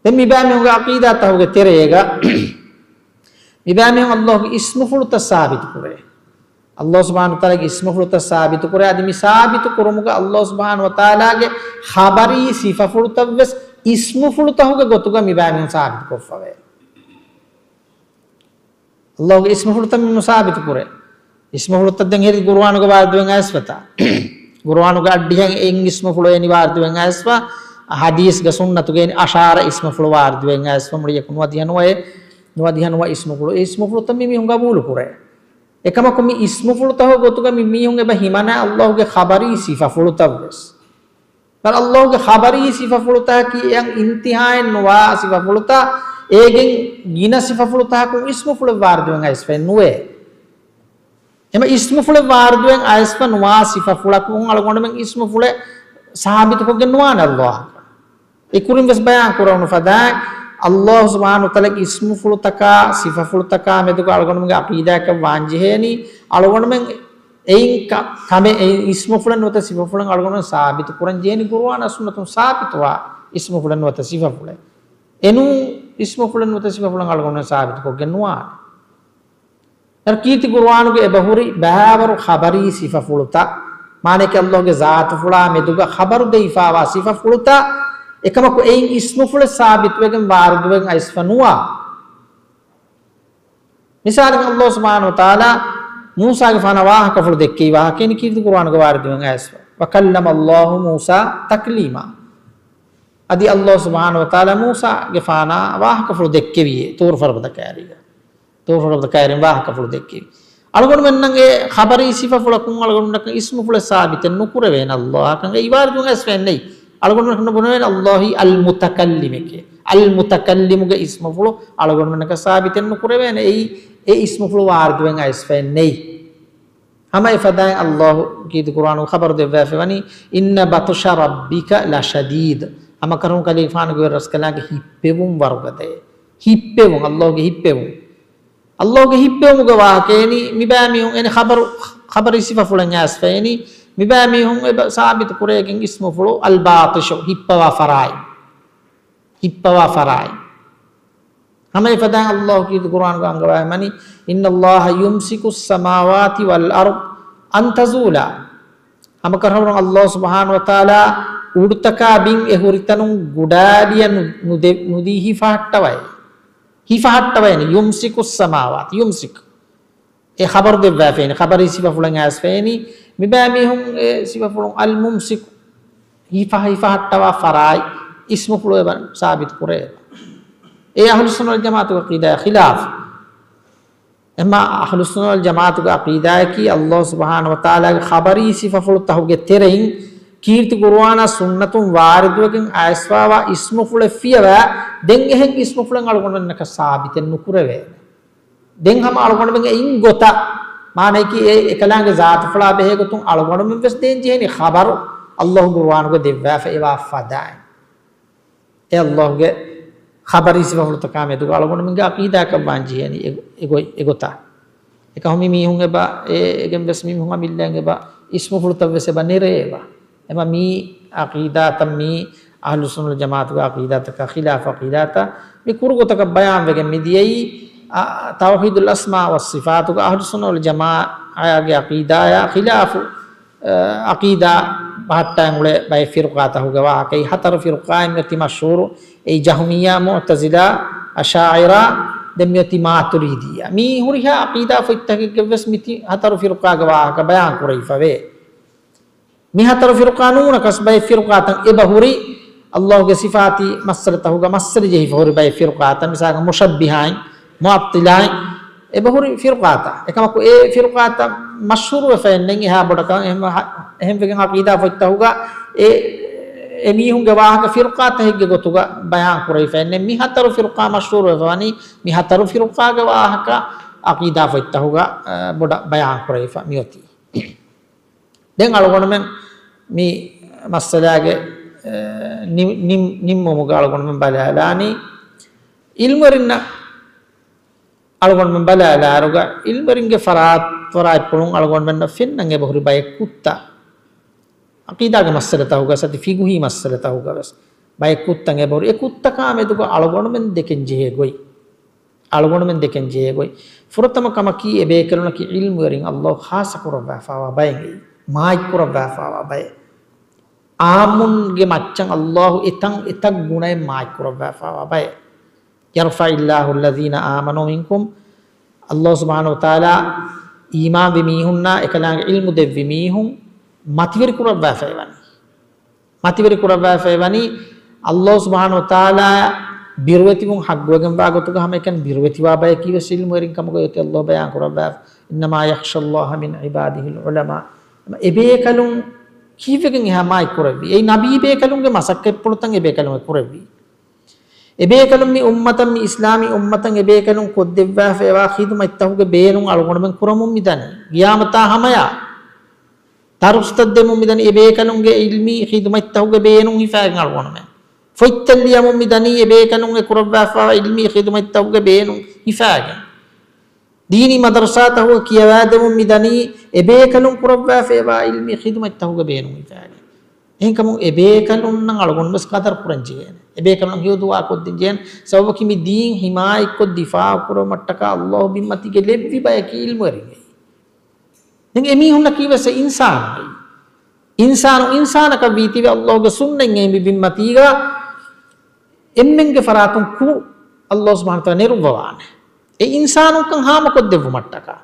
ދެން މިބައިމީހުންގެ ޢަޤީދާތަކުގެ ތެރޭގަ މިބައިމީހުން އައްލާހުގެ އިސްމުފުޅުތައް ސާބިތު ކުރޭ. އައްލާހު ސުބްޙާނަހޫ ވަތަޢާލާގެ އިސްމުފުޅުތައް ސާބިތު ކުރޭ. އަދި މި ސާބިތު ކުރުމުގަ އައްލާހު ސުބްޙާނަހޫ ވަތަޢާލާގެ ޚަބަރީ ސިފަފުޅުތައް ވެސް އިސްމުފުޅުތަކުގެ ގޮތުގަ މިބައިމީހުން ސާބިތު ކޮށްފަވޭ. އައްލާހުގެ އިސްމުފުޅުތައް މި ސާބިތު ކުރޭ. އިސްމުފުޅުތައް ދެން ހެރީ ޤުރުއާނުގަ ވާރިދުވެގެން އައިސްފަތާ. ޤުރުއާނުގަ އައްޑިހަ އެއް އިސްމުފުޅު އެނި ވާރިދުވެގެން އައިސްފަ، ޙަދީޘްގަ ސުންނަތުގަ އެނި އަށާރަ އިސްމުފުޅު ވާރިދުވެގެން އައިސްފަ، މުޅިއަކު ނުވަދިހަ ނުވައެއް، ނުވަދިހަ ނުވަ އިސްމުފުޅު. އެ އިސްމުފުޅުތައް މި މީހުން ޤަބޫލު ކުރޭ. އެކަމަކު މި އިސްމުފުޅުތަކުގެ ގޮތުގަ މި މީހުން އެބަ ހިމަނާ އައްލާހުގެ ޚަބަރީ ސިފަފުޅުތައް ވެސް. ބަލަ އައްލާހުގެ ޚަބަރީ ސިފަފުޅުތަކަކީ އެއަށް އިންތިހާއެއް ނުވާ ސިފަފުޅުތައް، އޭގެން ގިނަ ސިފަފުޅުތަކަކުން އިސްމުފުޅެއް ވާރިދުވެގެން އައިސްފައެއް ނުވޭ. އެމަ އިސްމުފުޅެއް ވާރިދުވެގެން އައިސްފަ ނުވާ ސިފަފުޅަކުން އަޅުގަނޑުމެން އިސްމުފުޅެއް ސާބިތުކޮށްގެން ނުވާނެ އައްލާހަށް. އެ ކުރިން ވެސް ބަޔާން ކުރެވުނު ފަދައިން، އައްލާހު ސުބްޙާނަހޫ ވަތަޢާލާގެ އިސްމުފުޅުތަކާ ސިފަފުޅުތަކާ މެދުގަ އަޅުގަނޑުމެންގެ ޢަޤީދާއަކަށް ވާން ޖެހޭނީ، އަޅުގަނޑުމެން އެއިން ކަ-، ކަމެއް އެ އިސްމުފުޅެއް ނުވަތަ ސިފަފުޅެއް އަޅުގަނޑުމެން ސާބިތު ކުރަން ޖެހޭނީ ޤުރުއާނާ ސުންނަތުން ސާބިތުވާ އިސްމުފުޅެއް ނުވަތަ ސިފަފުޅެއް. އެނޫން އިސްމުފުޅެއް ނުވަތަ ސިފަފުޅެއް އަޅުގަނޑުމެން ސާބިތުކޮށްގެން ނުވާނެ. އަދި ކީރިތި ޤުރުއާނުގަ އެބަހުރި ބައިވަރު ޚަބަރީ ސިފަފުޅުތައް، މާނައަކީ އައްލާހުގެ ޒާތުފުޅާ މެދުގަ ޚަބަރު ދެވިފަވާ ސިފަފުޅުތައް، އެކަމަކު އެއިން އިސްމުފުޅެއް ސާބިތުވެގެން ވާރިދުވެގެން އައިސްފަ ނުވާ. މިސާލަކަށް އައްލާހު ސުބްޙާނަހޫ ވަތަޢާލާ މޫސާގެފާނާ ވާހަކަފުޅު ދެއްކެވި ވާހަކައެއް ކީރިތި ޤުރުއާނުގަ ވާރިދުވެގެން އައިސްފަ. وَكَلَّمَ اللَّهُ مُوسَىٰ تَكْلِيمًا. އަދި އައްލާހު ސުބްޙާނަހޫ ވަތަޢާލާ މޫސާގެފާނާ ވާހަކަފުޅު ދެއްކެވިއޭ، ޠޫރު ފަރުބަދަ ކައިރީގަ. ޠޫރު ފަރުބަދަ ކައިރިން ވާހަކަފުޅު ދެއްކެވި. އަޅުގަނޑުމެންނަށް އެ ޚަބަރީ ސިފަފުޅަކުން އަޅުގަނޑުމެންނަކަށް އިސްމުފުޅެއް ސާބިތެއް ނުކުރެވޭނެ އައްލާހަކަށް. އެ ވާރިދުވެގެން އައިސްފައެއް ނެތް. އަޅުގަނޑުމެންނަކަށް ނުބުނެވޭނެ އައްލާހީ އަލް މުތަކައްލިމެކޭ. އަލް މުތަކައްލިމުގެ އިސްމުފުޅު އަޅުގަނޑުމެންނަކަށް ސާބިތެއް ނުކުރެވޭނެ. އެއީ އެ އިސްމުފުޅު ވާރިދުވެގެން އައިސްފައެއް ނެތް. ހަމަ އެފަދައިން އައްލާހު ކީރިތި ޤުރުއާނުގަ ޚަބަރު ދެއްވާފައިވަނީ، إِنَّ بَطْشَ رَبِّكَ لَشَدِيدٌ. ހަމަކަށަވަރުން ކަލޭގެފާނުގެ ރަސްކަލާނގެ ހިއްޕެވުން ވަރުގަދައޭ. ހިއްޕެވުން، އައްލާހުގެ ހިއްޕެވުން. އައްލާހުގެ ހިއްޕެވުމުގެ ވާހަކައެއް ނީ، މިބައިމީހުން އެނެ ޚަބަރު، ޚަބަރީ ސިފަފުޅެއް އައިސްފައި ނީ، މިބައިމީހުން އެބަ ސާބިތު ކުރެވިގެން އިސްމުފުޅު އަލް ބާޠިޝު، ހިއްޕަވާ ފަރާތް. ހިއްޕަވާ ފަރާތް. ހަމަ އެފަދައިން ﷲ ކީރިތި ޤުރުއާނުގަ އަންގަވައިމަނީ، "إِنَّ اللَّهَ يُمْسِكُ السَّمَاوَاتِ وَالْأَرْضَ أَنْ تَزُولَا." ހަމަކަށަވަރުން ﷲ ސުބްޙާނަހޫ ވަތަޢާލާ އުޑުތަކާ ބިން އެ ހުރިތަނުން ގުޑާލިއަށް ނު-، ނުދެ-، ނުދީ ހިފަހައްޓަވައޭ. ހިފަހައްޓަވައޭ. يُمْسِكُ السَّمَاوَاتِ، يُمْسِكُ. އެ ޚަބަރު ދެއްވާފައިނީ، ޚަބަރީ ސިފަފުޅެއް އައިސްފައިނީ، މިބައިމީހުން އެ ސިފަފުޅުން އަލް މުމްސިކު، ހިފަ-، ހިފަހައްޓަވާ ފަރާތް އިސްމުފުޅު އެބަ ސާބިތު ކުރޭ އެބަ. އެ އަހުލުއްސުންނަ ވަލް ޖަމާޢަތުގެ ޢަޤީދާއާ ޚިލާފު. އެމާ އަހުލުއްސުންނަ ވަލް ޖަމާޢަތުގެ ޢަޤީދާއަކީ، ﷲ ސުބްޙާނަހޫ ވަތަޢާލާގެ ޚަބަރީ ސިފަފުޅުތަހުގެ ތެރެއިން ކީރިތި ޤުރުއާނާ ސުންނަތުން ވާރިދުވެގެން އައިސްފައިވާ އިސްމުފުޅެއް ފިޔަވާ، ދެން އެހެން އިސްމުފުޅެއް އަޅުގަނޑުމެންނަކަށް ސާބިތެއް ނުކުރެވޭނެ. ދެން ހަމަ އަޅުގަނޑުމެން އެއިން ގޮތަށް، މާނައަކީ އެ އެކަލާނގެ ޒާތުފުޅާ ބެހޭ ގޮތުން އަޅުގަނޑުމެން ވެސް ދޭން ޖެހެނީ ޚަބަރު ﷲ ގުރުއާނުގަ ދެއްވާފަ އެވާ ފަދައިން. އެ ﷲ ގެ ޚަބަރީ ސިފަފުޅުތަކާ މެދުގަ އަޅުގަނޑުމެންގެ ޢަޤީދާއަކަށް ވާން ޖެހެނީ އެ، އެ ގޮތް، އެ ގޮތަށް. އެކަމަކު މި މީހުން އެބަ، އެ، އެގެން ވެސް މި މީހުން އަމިއްލައިން އެބަ އިސްމުފުޅުތައް ވެސް އެބަ ނެރޭ އެބަ. އެމަ މީ ޢަޤީދާތައް މީ އަހްލުއްސުންނަ ވަލް ޖަމާޢަތުގެ ޢަޤީދާތަކާ ޚިލާފު ޢަޤީދާތައް މި ކުރު ގޮތަކަށް ބަޔާންވެގެން މިދިޔައީ، އަ، ތައުޙީދުލް އަސްމާ ވައްޞިފާތުގަ އަހްލުއްސުންނަ ވަލް ޖަމާޢަތުގެ ޢަޤީދާޔާ ޚިލާފު، އަ، ޢަޤީދާ ބަހައްޓައިގެން އުޅޭ ބައެއް ފިރުޤާތަކުގެ ވާހަކަ. އެއީ ހަތަރު ފިރުޤާއިން އޮތީ މަޝްހޫރު. އެއީ ޖަހުމިއްޔާ، މުޢުތަޒިލާ، އަޝާޢިރާ، ދެން މިއޮތީ މާތުރީދިއްޔާ. މީ ހުރިހާ ޢަޤީދާ ފޮތްތަކެއްގެ ވެސް މި ތި ހަތަރު ފިރުޤާގެ ވާހަކަ ބަޔާން ކުރެވިފަވޭ. މި ހަތަރު ފިރުޤާ ނޫނަކަސް ބައެއް ފިރުޤާތައް އެބަ ހުރި، ﷲ ގެ ސިފާތީ މައްސަލަތަކުގަ މައްސަލަ ޖެހިފަ ހުރި ބައެއް ފިރުޤާތައް، މިސާލަކަށް މުޝައްބިހާއިން، މުޢައްޠިލާއިން އެބަ ހުރި ފިރުޤާތައް. އެކަމަކު އެ ފިރުޤާތައް މަޝްހޫރުވެފައެއް ނެތް އެހާ ބޮޑަކަށް. އެހެން ވެ-، އެހެންވެގެން ޢަޤީދާ ފޮތްތަކުގަ އެ، އެ މީހުންގެ ވާހަކަ ފިރުޤާތަކެއްގެ ގޮތުގަ ބަޔާން ކުރެވިފައެއް ނެތް. މި ހަތަރު ފިރުޤާ މަޝްހޫރުވެފަ ވަނީ، މި ހަތަރު ފިރުޤާގެ ވާހަކަ ޢަޤީދާ ފޮތްތަކުގަ، އަ، ބޮޑަށް ބަޔާން ކުރެވިފަ މިއޮތީ. ދެން އަޅުގަނޑުމެން މި މައްސަލާގެ، އެ، ނި-، ނިން-، ނިންމުމުގަ އަޅުގަނޑުމެން ބަލާލާނީ، ޢިލްމުވެރިންނަށް އަޅުގަނޑުމެން ބަލާލާއިރުގަ، ޢިލްމުވެރިންގެ ފަރާތް، ފަރާތްޕުޅުން އަޅުގަނޑުމެންނަށް ފެންނަން އެބަހުރި ބައެއް ކުށްތައް. ޢަޤީދާގެ މައްސަލަތަކުގަ ސަތި ފިޤުހީ މައްސަލަތަކުގަ ވެސް ބައެއް ކުށްތައް އެބަހުރި. އެ ކުށްތަކާ މެދުގަ އަޅުގަނޑުމެން ދެކެން ޖެހޭ ގޮތް. އަޅުގަނޑުމެން ދެކެން ޖެހޭ ގޮތް. ފުރަތަމަ ކަމަކީ، އެބޭކަލުންނަކީ ޢިލްމުވެރިން، ﷲ ޚާއްޞަ ކުރައްވާފައިވާ ބައެއް، މާތް ކުރައްވާފައިވާ ބައެއް. ޢާއްމުންގެ މައްޗަށް ﷲ އެތަން އެތައް ގުނައެއް މާތް ކުރައްވާފައިވާ ބައެއް. يَرْفَعِ اللَّهُ الَّذِينَ آمَنُوا مِنكُمْ، ﷲ ސުބްޙާނަހޫ ވަތަޢާލާ އީމާންވި މީހުންނާ އެކަލާނގެ ޢިލްމު ދެއްވި މީހުން މަތިވެރި ކުރައްވާފައި ވަނީ. މަތިވެރި ކުރައްވާފައި ވަނީ، ﷲ ސުބްޙާނަހޫ ވަތަޢާލާ ބިރުވެތިވުން ޙައްޤުވެގެންވާ ގޮތުގަ ހަމައެކަނި ބިރުވެތިވާ ބަޔަކީ ވެސް ޢިލްމުވެރިން ކަމުގައި އޮތީ ﷲ ބަޔާން ކުރައްވާ، إِنَّمَا يَخْشَى اللَّهَ مِنْ عِبَادِهِ الْعُلَمَاءُ. އެބޭކަލުން ކީއްވެގެން އެހާ މާތް ކުރެއްވީ؟ އެއީ ނަބީ ބޭކަލުންގެ މަސައްކަތްޕުޅުތައް އެބޭކަލުން ކުރެއްވީ. އެބޭކަލުން މި އުއްމަތަށް، މި އިސްލާމީ އުއްމަތަށް އެބޭކަލުން ކޮށްދެއްވާފައިވާ ޚިދުމަތްތަކުގެ ބޭނުން އަޅުގަނޑުމެން ކުރަމުން މިދަނީ. ގިޔާމަތާ ހަމަޔަށް ދަރުސްތައް ދެމުން މިދަނީ އެބޭކަލުންގެ ޢިލްމީ ޚިދުމަތްތަކުގެ ބޭނުން ހިފާގެން އަޅުގަނޑުމެން. ފޮތްތައް ލިޔަމުން މިދަނީ އެބޭކަލުން އެ ކުރައްވާފައިވާ ޢިލްމީ ޚިދުމަތްތަކުގެ ބޭނުން ހިފާގެން. ދީނީ މަދަރުސާތަކުގަ ކިޔަވާދެމުން މިދަނީ އެބޭކަލުން ކުރައްވާފައިވާ ޢިލްމީ ޚިދުމަތްތަކުގެ ބޭނުން ހިފާގެން. އެހެންކަމުން އެބޭކަލުންނަށް އަޅުގަނޑު ވެސް ޤަދަރު ކުރަން ޖެހޭނެ. އެބޭކަލުން ހެޔޮ ދުޢާ ކޮށްދޭން ޖެހޭނެ. ސަބަބަކީ މި ދީން ޙިމާޔަތްކޮށް ދިފާޢު ކުރުމަށްޓަކާ ﷲ ބިންމަތީގައި ލެއްވި ބަޔަކީ ޢިލްމުވެރިން. ދެން އެމީހުންނަކީ ވެސް އިންސާނުން. އިންސާނު އިންސާނަކަށް ވީތީވެ ﷲ ގެ ސުންނަތް އެނގޭ މި ބިންމަތީގަ އެންމެންގެ ފަރާތުން ކުށް ﷲ ސުބްޙާނަހޫ ވަތަޢާލާ ނެރުއްވަވާނެ. އެ އިންސާނުންކަން ހާމަކޮށްދެއްވުމަށްޓަކާ.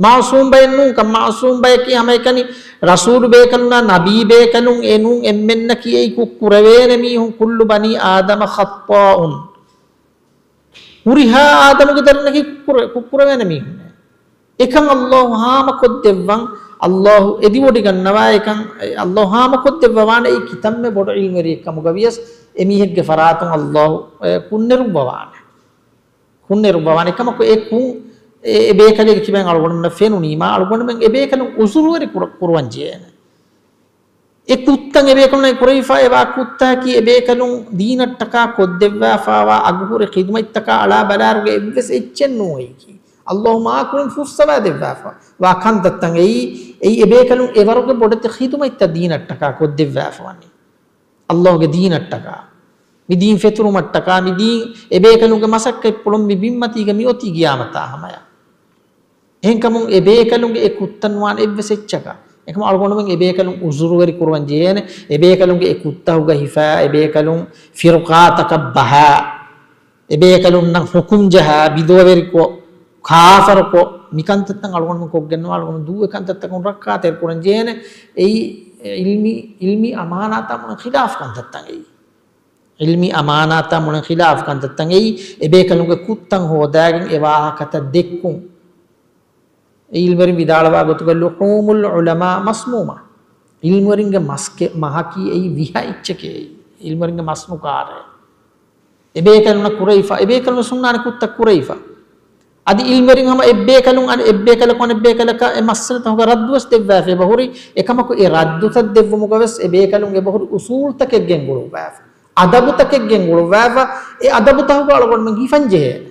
މަޢުޞޫމް ބައެއް ނޫންކަން، މަޢުޞޫމް ބަޔަކީ ހަމައެކަނި ރަސޫލު ބޭކަލުންނާ ނަބީ ބޭކަލުން އެ ނޫން އެންމެންނަކީ އެއީ ކުށް ކުރެވޭނެ މީހުން، كُلُّ بَنِي آدَمَ خَطَّاءٌ. ހުރިހާ އާދަމުގެ ދަރިންނަކީ ކުށް ކުރެ-، ކުށް ކުރެވޭނެ މީހުންނޭ. އެކަން ﷲ ހާމަކޮށްދެއްވަން، ﷲ އެދިވޮޑިގަންނަވާ އެކަން، އެ ﷲ ހާމަކޮށްދެއްވަވާނެ އެއީ ކިތަންމެ ބޮޑު ޢިލްމުވެރިއެއްކަމުގަ ވިޔަސް، އެމީހެއްގެ ފަރާތުން ﷲ، އެ، ކުށްނެރުއްވަވާނެ. ކުށްނެރުއްވަވާނެ. އެކަމަކު އެ ކުށް އެ، އެ ބޭކަލެއްގެ ކިބައިން އަޅުގަނޑުމެންނަށް ފެނުނީމާ، އަޅުގަނޑުމެން އެ ބޭކަލުން ޢުޛުރުވެރި ކުރ-، ކުރުވަން ޖެހޭނެ. އެ ކުށްތައް އެބޭކަލުންނަށް ކުރެވިފައިވާ ކުށްތަކަކީ އެބޭކަލުން ދީނަށްޓަކާ ކޮށްދެއްވާފައިވާ އަގުހުރި ޚިދުމަތްތަކާ އަޅާ ބަލާއިރުގަ އެއްވެސް އެއްޗެއް ނޫން އެއީކީ. ﷲ މާކުޅުން ފުއްސަވާ ދެއްވާފައިވާ ކަންތައްތައް އެއީ، އެއީ އެބޭކަލުން އެވަރުގެ ބޮޑެތި ޚިދުމަތްތައް ދީނަށްޓަކާ ކޮށްދެއްވާފަ ވަނީ. ﷲ ގެ ދީނަށްޓަކާ. މި ދީން ފެތުރުމަށްޓަކާ، މި ދީން އެބޭކަލުންގެ މަސައްކަތްޕުޅުން މި ބިންމަތީގަ މި އޮތީ ގިޔާމަތާ ހަމަޔަށް. އެހެންކަމުން އެބޭކަލުންގެ އެ ކުށްތައް ނުވާނެ އެއްވެސް އެއްޗަކަށް. އެކަމަ އަޅުގަނޑުމެން އެބޭކަލުން އުޒުރުވެރި ކުރުވަން ޖެހޭނެ، އެބޭކަލުންގެ އެ ކުށްތަކުގަ ހިފާ، އެބޭކަލުން ފިރުޤާތަކަށް ބަހާ، އެބޭކަލުންނަށް ޙުކުމް ޖަހާ، ބިދުޢަވެރިކޮށް، ކާފަރުކޮށް، މި ކަންތައްތައް އަޅުގަނޑުމެން ކޮށްގެންނަވާ، އަޅުގަނޑު ދޫ އެ ކަންތައްތަކުން ރައްކާތެރި ކުރަން ޖެހޭނެ. އެއީ އިލްމީ، އިލްމީ އަމާނާތާ ބުނަން ޚިލާފު ކަންތައްތައް އެއީ. ޢިލްމީ އަމާނާތާ ބުނަން ޚިލާފު ކަންތައްތައް އެއީ، އެބޭކަލުންގެ ކުށްތައް ހޯދާގެން އެ ވާހަކަތައް ދެއްކުން. އެ ޢިލްމުވެރިން ވިދާޅުވާ ގޮތުގަ، "لحوم العلماء مسمومة." ޢިލްމުވެރިންގެ މަސް މަހަކީ އެއީ ވިހަ އެއްޗެކޭ. ޢިލްމުވެރިންގެ މަސް ނުކާރޭ. އެބޭކަލުންނަށް ކުރެވިފަ، އެބޭކަލުން ސުންނާނެ ކުށްތައް ކުރެވިފަ. އަދި ޢިލްމުވެރިން ހަމަ އެއްބޭކަލުން އަނެއް އެއްބޭކަލަކު އަނެއްބޭކަލަކަށް އެ މައްސަލަތަކުގަ ރައްދުވެސް ދެއްވާފަ އެބަހުރި. އެކަމަކު އެ ރައްދުތައް ދެއްވުމުގަވެސް އެބޭކަލުން އެބަހުރި އުސޫލުތަކެއް ގެންގުޅުއްވާފަ، އަދަބުތަކެއް ގެންގުޅުއްވާފަ. އެ އަދަބުތަކުގަ އަޅުގަނޑުމެން ހިފަން ޖެހޭނެ.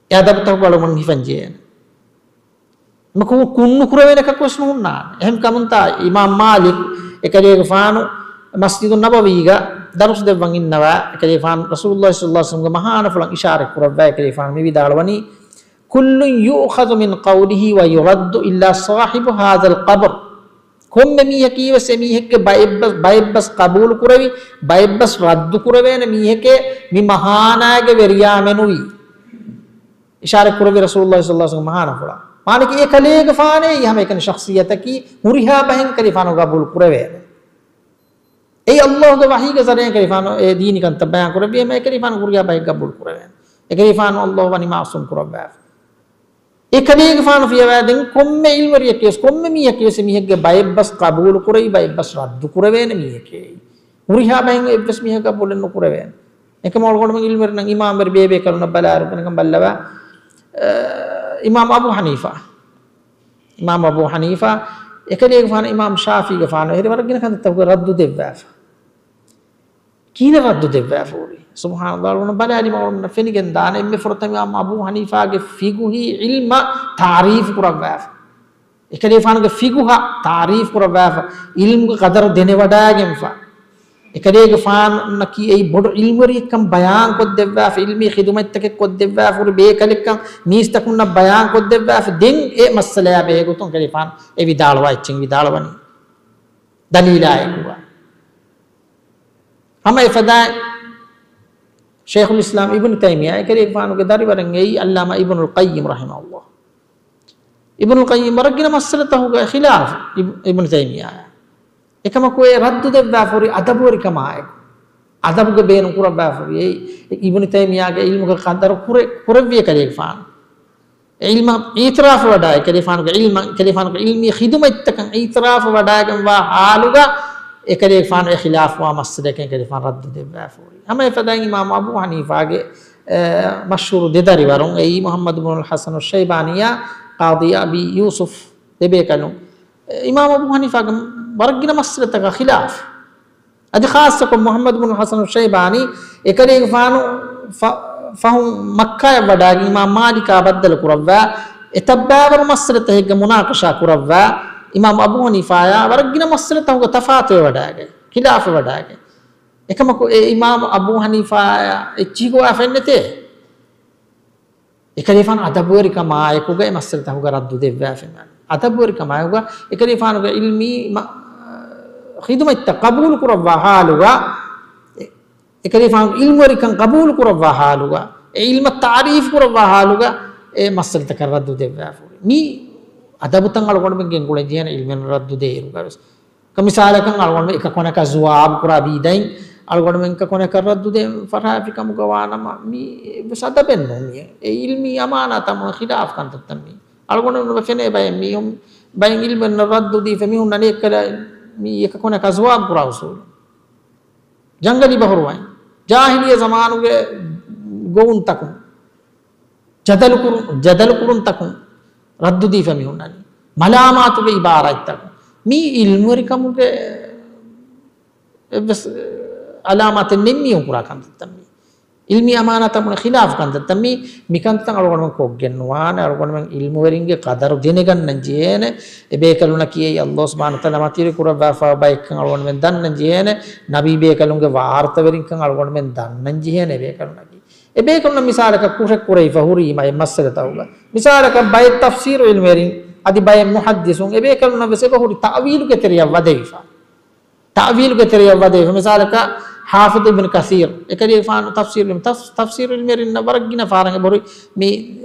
އެ އަދަބުތަކުގަ އަޅުގަނޑު ހިފަން ޖެހޭނެ. މަ ކު-، ކުށް ނުކުރެވޭނެ ކަކުވެސް ނުހުންނާނެ. އެހެން ކަމުންތާ އިމާމް މާލިކް އެކަލޭގެފާނު މަސްޖިދު ނަބަވީގަ ދަރުސް ދެއްވަން އިންނަވާ، އެކަލޭގެފާނު ރަސޫލުﷲ ޞައްލަﷲ ޢަލައިހި ވަސައްލަމްގެ މަހާނަފުޅަށް އިޝާރަތް ކުރައްވާ، އެކަލޭގެފާނު މި ވިދާޅުވަނީ، "كل يؤخذ من قوله ويرد إلا صاحب هذا القبر." ކޮންމެ މީހަކީވެސް އެމީހެއްގެ ބައެއްބަސް، ބައެއްބަސް ޤަބޫލު ކުރެވި، ބައެއްބަސް ރައްދު ކުރެވޭނެ މީހެކޭ މި މަހާނާގެ ވެރިޔާ މެނުވީ. އިޝާރަތް ކުރެއްވި ރަސޫލުﷲ ޞައްލަﷲ ޢަލައިހި ވަސައްލަމްގެ މަހާނަފުޅަށް. މާނައަކީ އެކަލޭގެފާނޭ ހަމައެކަނި ޝަޚްޞިއްޔަތަކީ ހުރިހާ ބަހެއް ކަލޭގެފާނު ޤަބޫލު ކުރެވޭނެ. އެއީ ﷲގެ ވަޙީގެ ޒަރީޢާއިން ކަލޭގެފާނު އެ ދީނީ ކަންތައް ބަޔާން ކުރެއްވީމަ، އެކަލޭގެފާނު ހުރިހާ ބަހެއް ޤަބޫލު ކުރެވޭނެ. އެކަލޭގެފާނު ﷲ ވަނީ މަޢުޞޫމް ކުރައްވާފަ. އެކަލޭގެފާނު ފިޔަވާ ދެން ކޮންމެ ޢިލްމުވެރިއެކޭވެސް، ކޮންމެ މީހަކީވެސް އެމީހެއްގެ ބައެއްބަސް ޤަބޫލު ކުރެވި، ބައެއްބަސް ރައްދު ކުރެވޭނެ މީހެކޭ. ހުރިހާ ބަހެއް އެއްވެސް މީހަކު ޤަބޫލެއް ނުކުރެވޭނެ. އެކަމަ އަޅުގަނޑުމެން ޢިލްމުވެރިންނަށް އިމާމްވެރި ބޭބޭކަލުންނަށް ބަލާއިރު ކަންކަން ބައްލަވާ، އަ، އިމާމް އަބޫ ޙަނީފާ. އިމާމް އަބޫ ޙަނީފާ އެކަލޭގެފާނު އިމާމް ޝާފިޢީގެފާނު އެހެރީ ވަރަށް ގިނަ ކަންތައްތަކުގެ ރައްދު ދެއްވާފަ. ކިހިނެއް ރައްދު ދެއްވާފަ ހުރީ؟ ސުބްޙާނަﷲ، އަޅުގަނޑު ބަލާލީމަ އަޅުގަނޑަށް ފެނިގެން ދާނެ. އެންމެ ފުރަތަމަ އިމާމް އަބޫ ޙަނީފާގެ ފިޤުހީ ޢިލްމަށް ތަޢުރީފު ކުރައްވާފަ. އެކަލޭގެފާނުގެ ފިޤުހަށް ތަޢުރީފު ކުރައްވާފަ، ޢިލްމުގެ ޤަދަރު ދެނެވަޑައިގެންފަ. އެކަލޭގެފާނަކީ އެއީ ބޮޑު ޢިލްމުވެރިއެއްކަން ބަޔާން ކޮށްދެއްވާފަ، ޢިލްމީ ޚިދުމަތްތަކެއް ކޮށްދެއްވާފަ ހުރި ބޭކަލެއްކަން މީސްތަކުންނަށް ބަޔާން ކޮށްދެއްވާފަ. ދެން އެ މައްސަލަޔާ ބެހޭ ގޮތުން އެކަލޭގެފާނު އެ ވިދާޅުވާ އެއްޗެއް ވިދާޅުވަނީ ދަލީލާއެކުގަ. ހަމަ އެފަދައިން ޝައިޚުލް އިސްލާމް އިބްނު ތައިމިއްޔާ އެކަލޭގެފާނުގެ ދަރިވަރެއް އެއީ ޢައްލާމާ އިބްނުލް ޤައްޔިމް ރަޙިމަހުﷲ. އިބްނުލް ޤައްޔިމް ވަރަށް ގިނަ މައްސަލަތަކުގަ ޚިލާފު އިބް-، އިބްނު ތައިމިއްޔާއާ. އެކަމަކު އެ ރައްދު ދެއްވާފަ ހުރި އަދަބުވެރިކަމާއެކު. އަދަބުގެ ބޭނުން ކުރައްވާފަ ހުރި އެއީ އިބްނު ތައިމިއްޔާގެ ޢިލްމުގެ ޤަދަރު ކުރެ-، ކުރެއްވި އެކަލޭގެފާނު. ޢިލްމަށް އިޢުތިރާފު ވަޑައި، އެކަލޭގެފާނުގެ ޢިލްމަށް، އެކަލޭގެފާނުގެ ޢިލްމީ ޚިދުމަތްތަކަށް އިޢުތިރާފު ވަޑައިގެންވާ ޙާލުގަ، އެކަލޭގެފާނު އެ ޚިލާފުވާ މައްސަލައެއްކަން އެކަލޭގެފާނު ރައްދު ދެއްވާފަ ހުރި. ހަމަ އެފަދައިން އިމާމް އަބޫ ޙަނީފާގެ، އެ، މަޝްހޫރު ދެ ދަރިވަރުން، އެއީ މުޙައްމަދު ބުނުލް ޙަސަނު ޝައިބާނީއާ ޤާޟީ އަބީ ޔޫސުފް ދެބޭކަލުން. އެ، އިމާމް އަބޫ ޙަނީފާގެ ވަރަށް ގިނަ މައްސަލަތަކަށް ޚިލާފު. އަދި ޚާއްޞަކޮށް މުޙައްމަދު ބުނު ޙަސަނު ޝައިބާނީ އެކަލޭގެފާނު ފަ-، ފަހުން މައްކާޔަށް ވަޑައިގެން އިމާމް މާލިކާ ބައްދަލު ކުރައްވާ، އެތައްބާވަރު މައްސަލަތަކެއްގެ މުނާޤަޝާ ކުރައްވާ، އިމާމް އަބޫ ޙަނީފާޔާ ވަރަށް ގިނަ މައްސަލަތަކުގަ ތަފާތުވެވަޑައިގެން، ޚިލާފުވެވަޑައިގެން. އެކަމަކު އެ އިމާމް އަބޫ ޙަނީފާޔާ އެއްޗިހި ގޮވާފައެއްނެތޭ. އެކަލޭގެފާނު އަދަބުވެރިކަމާއެކުގަ އެ މައްސަލަތަކުގަ ރައްދު ދެއްވާފައި މާނަ. އަދަބުވެރިކަމާއެކުގަ އެކަލޭގެފާނުގެ ޢިލްމީ މަ-، ޚިދުމަތްތައް ޤަބޫލު ކުރައްވާ ޙާލުގަ، އެ-، އެކަލޭގެފާނުގެ ޢިލްމުވެރިކަން ޤަބޫލު ކުރައްވާ ޙާލުގަ، އެ ޢިލްމަށް ތަޢުރީފު ކުރައްވާ ޙާލުގަ އެ މައްސަލަތަކަށް ރައްދު ދެއްވާފަ ހުރި. މި އަދަބުތައް އަޅުގަނޑުމެން ގެންގުޅެން ޖެހޭނެ ޢިލްމެއް ރައްދު ދޭއިރުގަވެސް. މިސާލަކަށް އަޅުގަނޑުމެން އެކަކު ކޮނަކަށް ޖުވާބު ކުރާ ބީދައިން، އަޅުގަނޑުމެން އެކަކު ކޮނަކަށް ރައްދު ދޭން ފަށާފިކަމުގަ ވާނަމަ، މީ އެއްވެސް އަދަބެއް ނޫން. މީ އެ ޢިލްމީ އަމާނާތަށް ބުނަން ޚިލާފު ކަންތައްތައް މީ. އަޅުގަނޑުމެން ނުބަ ފެނޭ ބައެއް މީހުން ބައެއް ޢިލްމެއް ރައްދު ދީފަ މީހުންނަށް އެއްކަލަ މީ އެކަކު ކޮނަކަށް ޖުވާބު ކުރާ އުސޫލު. ޖަންގަލީ ބަހުރުވަން. ޖާހިލިއްޔަ ޒަމާނުގެ ގޮވުންތަކުން. ޖަދަލު ކުރު-، ޖަދަލު ކުރުންތަކުން ރައްދު ދީފަ މި ހުންނަނީ. މަލާމާތުގެ ޢިބާރާތްތަކުން. މީ ޢިލްމުވެރިކަމުގެ އެއްވެސް ޢަލާމާތެއް ނެތް މީހުން ކުރާ ކަންތައްތައް މީ. ޢިލްމީ އަމާނާތަށް ބުނެ ޚިލާފު ކަންތައްތައް މީ، މިކަންތައް އަޅުގަނޑުމެން ކޮށްގެން ނުވާނެ. އަޅުގަނޑުމެން ޢިލްމުވެރިންގެ ޤަދަރު ދެނެގަންނަން ޖެހޭނެ. އެބޭކަލުންނަކީ އެއީ ﷲ ސުބްޙާނަހޫ ވަތަޢާލާ މަތިވެރި ކުރައްވާފަ ބައެއްކަން އަޅުގަނޑުމެން ދަންނަން ޖެހޭނެ. ނަބީ ބޭކަލުންގެ ވާރުތަވެރިންކަން އަޅުގަނޑުމެން ދަންނަން ޖެހޭނެ އެބޭކަލުންނަކީ. އެބޭކަލުންނަށް މިސާލަކަށް ކުށެއް ކުރެވިފަ ހުރީމަ އެ މައްސަލަތަކުގަ. މިސާލަކަށް ބައެއް ތަފްސީރު ޢިލްމުވެރިން އަދި ބައެއް މުޙައްދިޘުން އެބޭކަލުންނަށް ވެސް އެބަހުރި ތައުވީލުގެ ތެރެޔަށް ވަދެވިފަ. ތައުވީލުގެ ތެރެޔަށް ވަދެވިފަ. މިސާލަކަށް ޙާފިޡު އިބްނު ކަޘީރު، އެކަލޭގެފާނު ތަފްސީރު ޢިލްމު، ތަފް-، ތަފްސީރު ޢިލްމުވެރިންނަށް ވަރަށް ގިނަ ފަހަރަށް އެބަހުރި މި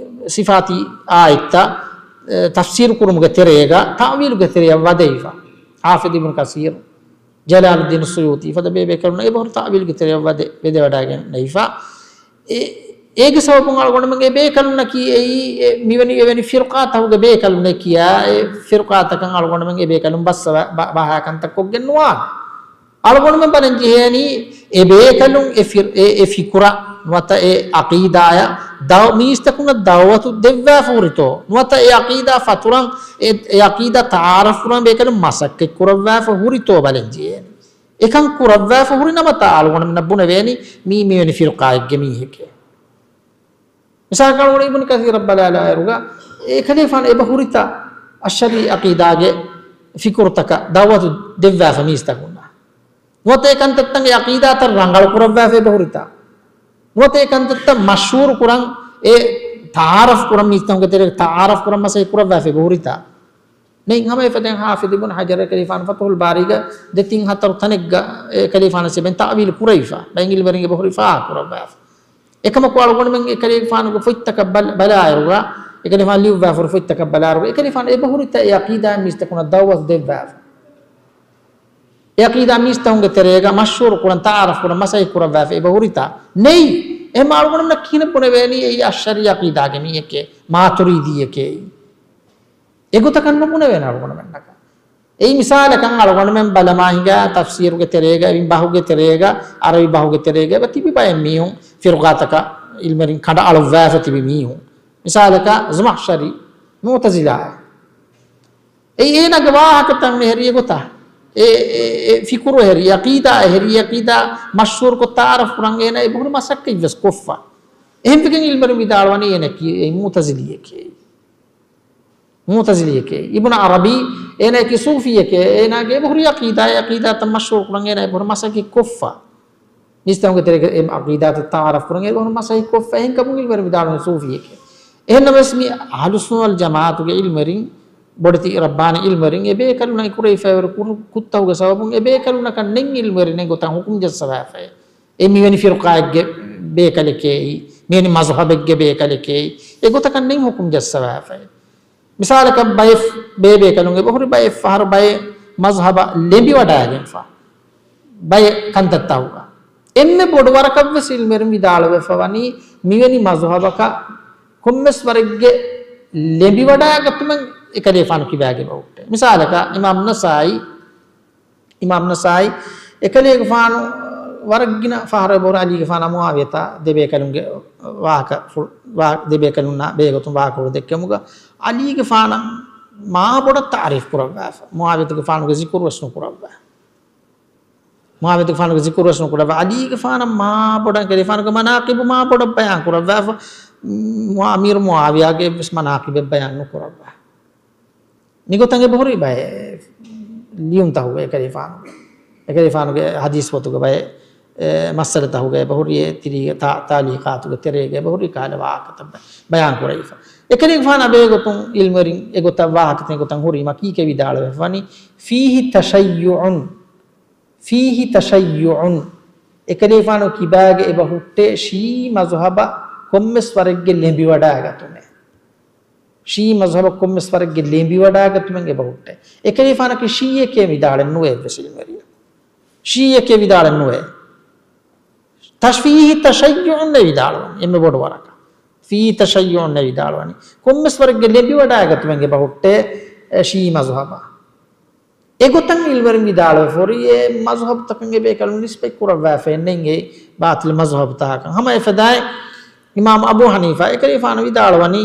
ޞިފާތީ އާޔަތްތައް، އެ، ތަފްސީރު ކުރުމުގެ ތެރޭގަ ތައުވީލުގެ ތެރެޔަށް ވަދެވިފަ. ޙާފިޡު އިބްނު ކަޘީރު، ޖަލާލުއްދީނު ސުޔޫޠީ ފަދަ ބޭބޭކަލުންނަށް އެބަހުރި ތައުވީލުގެ ތެރެޔަށް ވަދެ، ވެދެވަޑައިގެންނެވިފަ. އެ، އޭގެ ސަބަބުން އަޅުގަނޑުމެންގެ އެބޭކަލުންނަކީ އެއީ، އެ، މިވެނި، އެވެނި ފިރުޤާތަކުގެ ބޭކަލުންނޭ ކިޔާ، އެ ފިރުޤާތަކަށް އަޅުގަނޑުމެން އެބޭކަލުން ބައްސަވާ، ބަ-، ބަހާ ކަންތައް ކޮށްގެން ނުވާނެ. އަޅުގަނޑުމެން ބަލަން ޖެހޭނީ، އެބޭކަލުން އެ ފިރު-، އެ، އެ ފިކުރަށް ނުވަތަ އެ ޢަޤީދާޔަށް ދައު-، މީސްތަކުންނަށް ދަޢުވަތު ދެއްވާފަ ހުރިތޯ؟ ނުވަތަ އެ ޢަޤީދާ ފަތުރަށް، އެ، އެ ޢަޤީދާ ތަޢާރަފް ކުރަން ބޭކަލުން މަސައްކަތް ކުރައްވާފަ ހުރިތޯ ބަލަން ޖެހޭނީ. އެކަން ކުރައްވާފަ ހުރި ނަމަތާ އަޅުގަނޑުމެންނަށް ބުނެވޭނީ މީ މިވެނި ފިރުޤާއެއްގެ މީހެކޭ. މިސާލަކަށް އަޅުގަނޑު އިބްނު ކަޘީރަށް ބަލާލާއިރުގަ، އެކަލޭގެފާނު އެބަ ހުރިތަ އަޝްޢަރީ ޢަޤީދާގެ ފިކުރުތަކަށް ދަޢުވަތު ދެއްވާފަ މީސްތަކުންނަށް؟ ނުވަތަ އެ ކަންތައްތައް އެ ޢަޤީދާތައް ރަނގަޅު ކުރައްވާފަ އެބަ ހުރިތަ؟ ނުވަތަ އެ ކަންތައްތައް މަޝްހޫރު ކުރަން، އެ ތަޢާރަފް ކުރަން، މީސްތަކުންގެ ތެރޭގަ ތަޢާރަފް ކުރަން މަސައްކަތް ކުރައްވާފަ އެބަ ހުރިތަ؟ ނެތް. ހަމަ އެފަދައިން ޙާފިޡު އިބްނު ޙަޖަރު އެކަލޭގެފާނު ފަތުޙުލް ބާރީގަ ދެތިން ހަތަރު ތަނެއްގަ އެކަލޭގެފާނު އެބަ ތައުވީލު ކުރެވިފަ، ބައެއް ޢިލްމުވެރިން އެބަހުރި ފާހަގަ ކުރައްވާފަ. އެކަމަކު އަޅުގަނޑުމެން އެކަލޭގެފާނުގެ ފޮތްތަކަށް ބަލަ-، ބަލާއިރުގަ، އެކަލޭގެފާނު ލިޔުއްވާފަ ހުރި ފޮތްތަކަށް ބަލާއިރުގަ، އެކަލޭގެފާނު އެބަހުރިތަ އެ ޢަޤީދާ މީސްތަކުންނަށް ދަޢުވަތު ދެއްވާފަ؟ އެ ޢަޤީދާ މީސްތަކުންގެ ތެރޭގަ މަޝްހޫރު ކުރަން، ތަޢާރަފް ކުރަން މަސައްކަތް ކުރައްވާފަ އެބަ ހުރިތަ؟ ނެތް. އެހެން އަޅުގަނޑުމެންނަށް ކިހިނެއް ބުނެވޭނީ އެއީ އަޝްޢަރީ ޢަޤީދާގެ މީހެކޭ، މާތުރީދީއެކޭ؟ އެގޮތަކަށް ނުބުނެވޭނެ އަޅުގަނޑުމެންނަކަށް. އެއީ މިސާލަކަށް އަޅުގަނޑުމެން ބަލަމާ ހިނގާ ތަފްސީރުގެ ތެރޭގަ، އެ ބަހުގެ ތެރޭގަ، ޢަރަބި ބަހުގެ ތެރޭގަ އެބަ ތިބި ބައެއް މީހުން، ފިރުޤާތަކަށް ޢިލްމުވެރިން ކަނޑައަޅުއްވާފަ ތިބި މީހުން. މިސާލަކަށް ޒަމަޚްޝަރީ، މުޢުތަޒިލާއެއް. އެއީ އޭނާގެ ވާހަކަތައް މިހެރީ ގޮތަށް. އެ، އެ، އެ ފިކުރު ހެރީ، ޢަޤީދާ ހެރީ، ޢަޤީދާ މަޝްހޫރުކޮށް ތަޢާރަފް ކުރަން އޭނާ އެބަހުރި މަސައްކަތްވެސް ކޮށްފަ. އެހެންވެގެން ޢިލްމުވެރިން ވިދާޅުވަނީ އޭނައަކީ އެއީ މުޢުތަޒިލީއެކޭ. މުޢުތަޒިލީއެކޭ. އިބްނު ޢަރަބީ އޭނާއަކީ ޞޫފީއެކޭ. އޭނާގެ އެބަހުރި ޢަޤީދާ، ޢަޤީދާތައް މަޝްހޫރު ކުރަން އޭނާ އެބަހުރި މަސައްކަތް ކޮށްފަ. މީސްތަކުންގެ ތެރޭގަ އެ ޢަޤީދާތައް ތަޢާރަފް ކުރަން އެބަހުރި މަސައްކަތް ކޮށްފަ. އެހެންކަމުން ޢިލްމުވެރިން ވިދާޅުވަނީ ޞޫފީއެކޭ. އެހެންނަމަވެސް މި އަހްލުއްސުންނަ ވަލްޖަމާޢަތުގެ ޢިލްމުވެރިން، ބޮޑެތި ރައްބާނީ ޢިލްމުވެރިން، އެބޭކަލުންނަށް ކުރެވިފައިވާ ކުރު-، ކުށްތަކުގެ ސަބަބުން އެބޭކަލުންނަކަށް ނެތް ޢިލްމުވެރިންނެއް ގޮތަށް ޙުކުމް ޖައްސަވާފައޭ. އެ މިވެނި ފިރުޤާއެއްގެ ބޭކަލެކޭ، މިވެނި މަޒުހަބެއްގެ ބޭކަލެކޭ، އެގޮތަކަށް ނެތް ޙުކުމް ޖައްސަވާފައޭ. މިސާލަކަށް ބައެއް ބޭބޭކަލުން އެބަހުރި ބައެއް ފަހަރު ބައެއް މަޒުހަބަށް ލެނބިވަޑައިގެންފަ ބައެއް ކަންތައްތަކުގަ. އެންމެ ބޮޑު ވަރަކަށްވެސް ޢިލްމުވެރިން ވިދާޅުވެފަ ވަނީ މިވެނި މަޒުހަބަކަށް ކޮންމެސް ވަރެއްގެ ލެނބިވަޑައިގަތުމެއް އެކަލޭގެފާނު ކިބާގެ އެބަހުއްޓޭ. މިސާލަކަށް އިމާމް ނަސާއީ، އިމާމް ނަސާއީ އެކަލޭގެފާނު ވަރަށް ގިނަ ފަހަރަށް އެބަހުރި ޢަލީގެފާނާ މުޢާވިޔަތާ ދެބޭކަލުންގެ ވާހަކަ ފު-، ވާ-، ދެބޭކަލުންނާ ބެހޭގޮތުން ވާހަކަފުޅު ދެއްކެމުގަ ޢަލީގެފާނަށް މާ ބޮޑަށް ތަޢުރީފް ކުރައްވާފަ. މުޢާވިޔަތުގެފާނުގެ ޒިކުރުވެސް ނުކުރައްވާ. މުޢާވިޔަތުގެފާނުގެ ޒިކުރުވެސް ނުކުރައްވާ. ޢަލީގެފާނަށް މާ ބޮޑަށް އެކަލޭގެފާނުގެ މަނާޤިބު މާ ބޮޑަށް ބަޔާން ކުރައްވާފަ. މު-، އަމީރު މުޢާވިޔާގެ ވެސް މަނާޤިބެއް ބަޔާން ނުކުރައްވާ. މިގޮތަށް އެބަހުރި ބައެއް ލިޔުންތަކުގަ އެކަލޭގެފާނުގެ، އެކަލޭގެފާނުގެ ޙަދީޘް ފޮތުގަ ބައެއް، އެ، މައްސަލަތަކުގަ އެބަހުރި އެ ތިރީގެ ތާ-، ތަޢުލީޤާތުގެ ތެރޭގަ އެބަހުރި ކަހަލަ ވާހަކަތައް ބަ-، ބަޔާން ކުރެވިފަ. އެކަލޭގެފާނާ ބެހޭގޮތުން ޢިލްމުވެރިން އެގޮތަށް ވާހަކަ ދޭ ގޮތަށް ހުރީމަ ކީކޭ ވިދާޅުވެފަ ވަނީ؟ فيه تشيع، فيه تشيع. އެކަލޭގެފާނު ކިބާގެ އެބަ ހުއްޓޭ ޝީޢީ މަޒުހަބަށް ކޮންމެސް ވަރެއްގެ ލެނބިވަޑައިގަތުމެއް. ޝީޢީ މަޒުހަބަށް ކޮންމެސް ވަރެއްގެ ލެނބިވަޑައިގަތުމެއް އެބަ ހުއްޓޭ. އެކަލޭގެފާނަކީ ޝީޢީއެކޭ ވިދާޅެއް ނުވޭ އެއްވެސް ޢިލްމުވެރިއެއް. ޝީޢީއެކޭ ވިދާޅެއް ނުވޭ. ތަޝް-، فيه تشيع އޭ ވިދާޅުވަނީ. އެންމެ ބޮޑު ވަރަކަށް. فيه تشيع އޭ ވިދާޅުވަނީ. ކޮންމެސް ވަރެއްގެ ލެނބިވަޑައިގަތުމެއް އެބަ ހުއްޓޭ، އެ، ޝީޢީ މަޒުހަބަށް. އެގޮތަށް ޢިލްމުވެރިން ވިދާޅުވެފަ ހުރީ، އެ މަޒުހަބުތަކަށް އެބޭކަލުން ނިސްބަތް ކުރައްވާފައެއް ނެތް އެ ބާޠިލް މަޒުހަބުތަކަށް. ހަމަ އެފަދައިން އިމާމް އަބޫ ޙަނީފާ އެކަލޭގެފާނު ވިދާޅުވަނީ،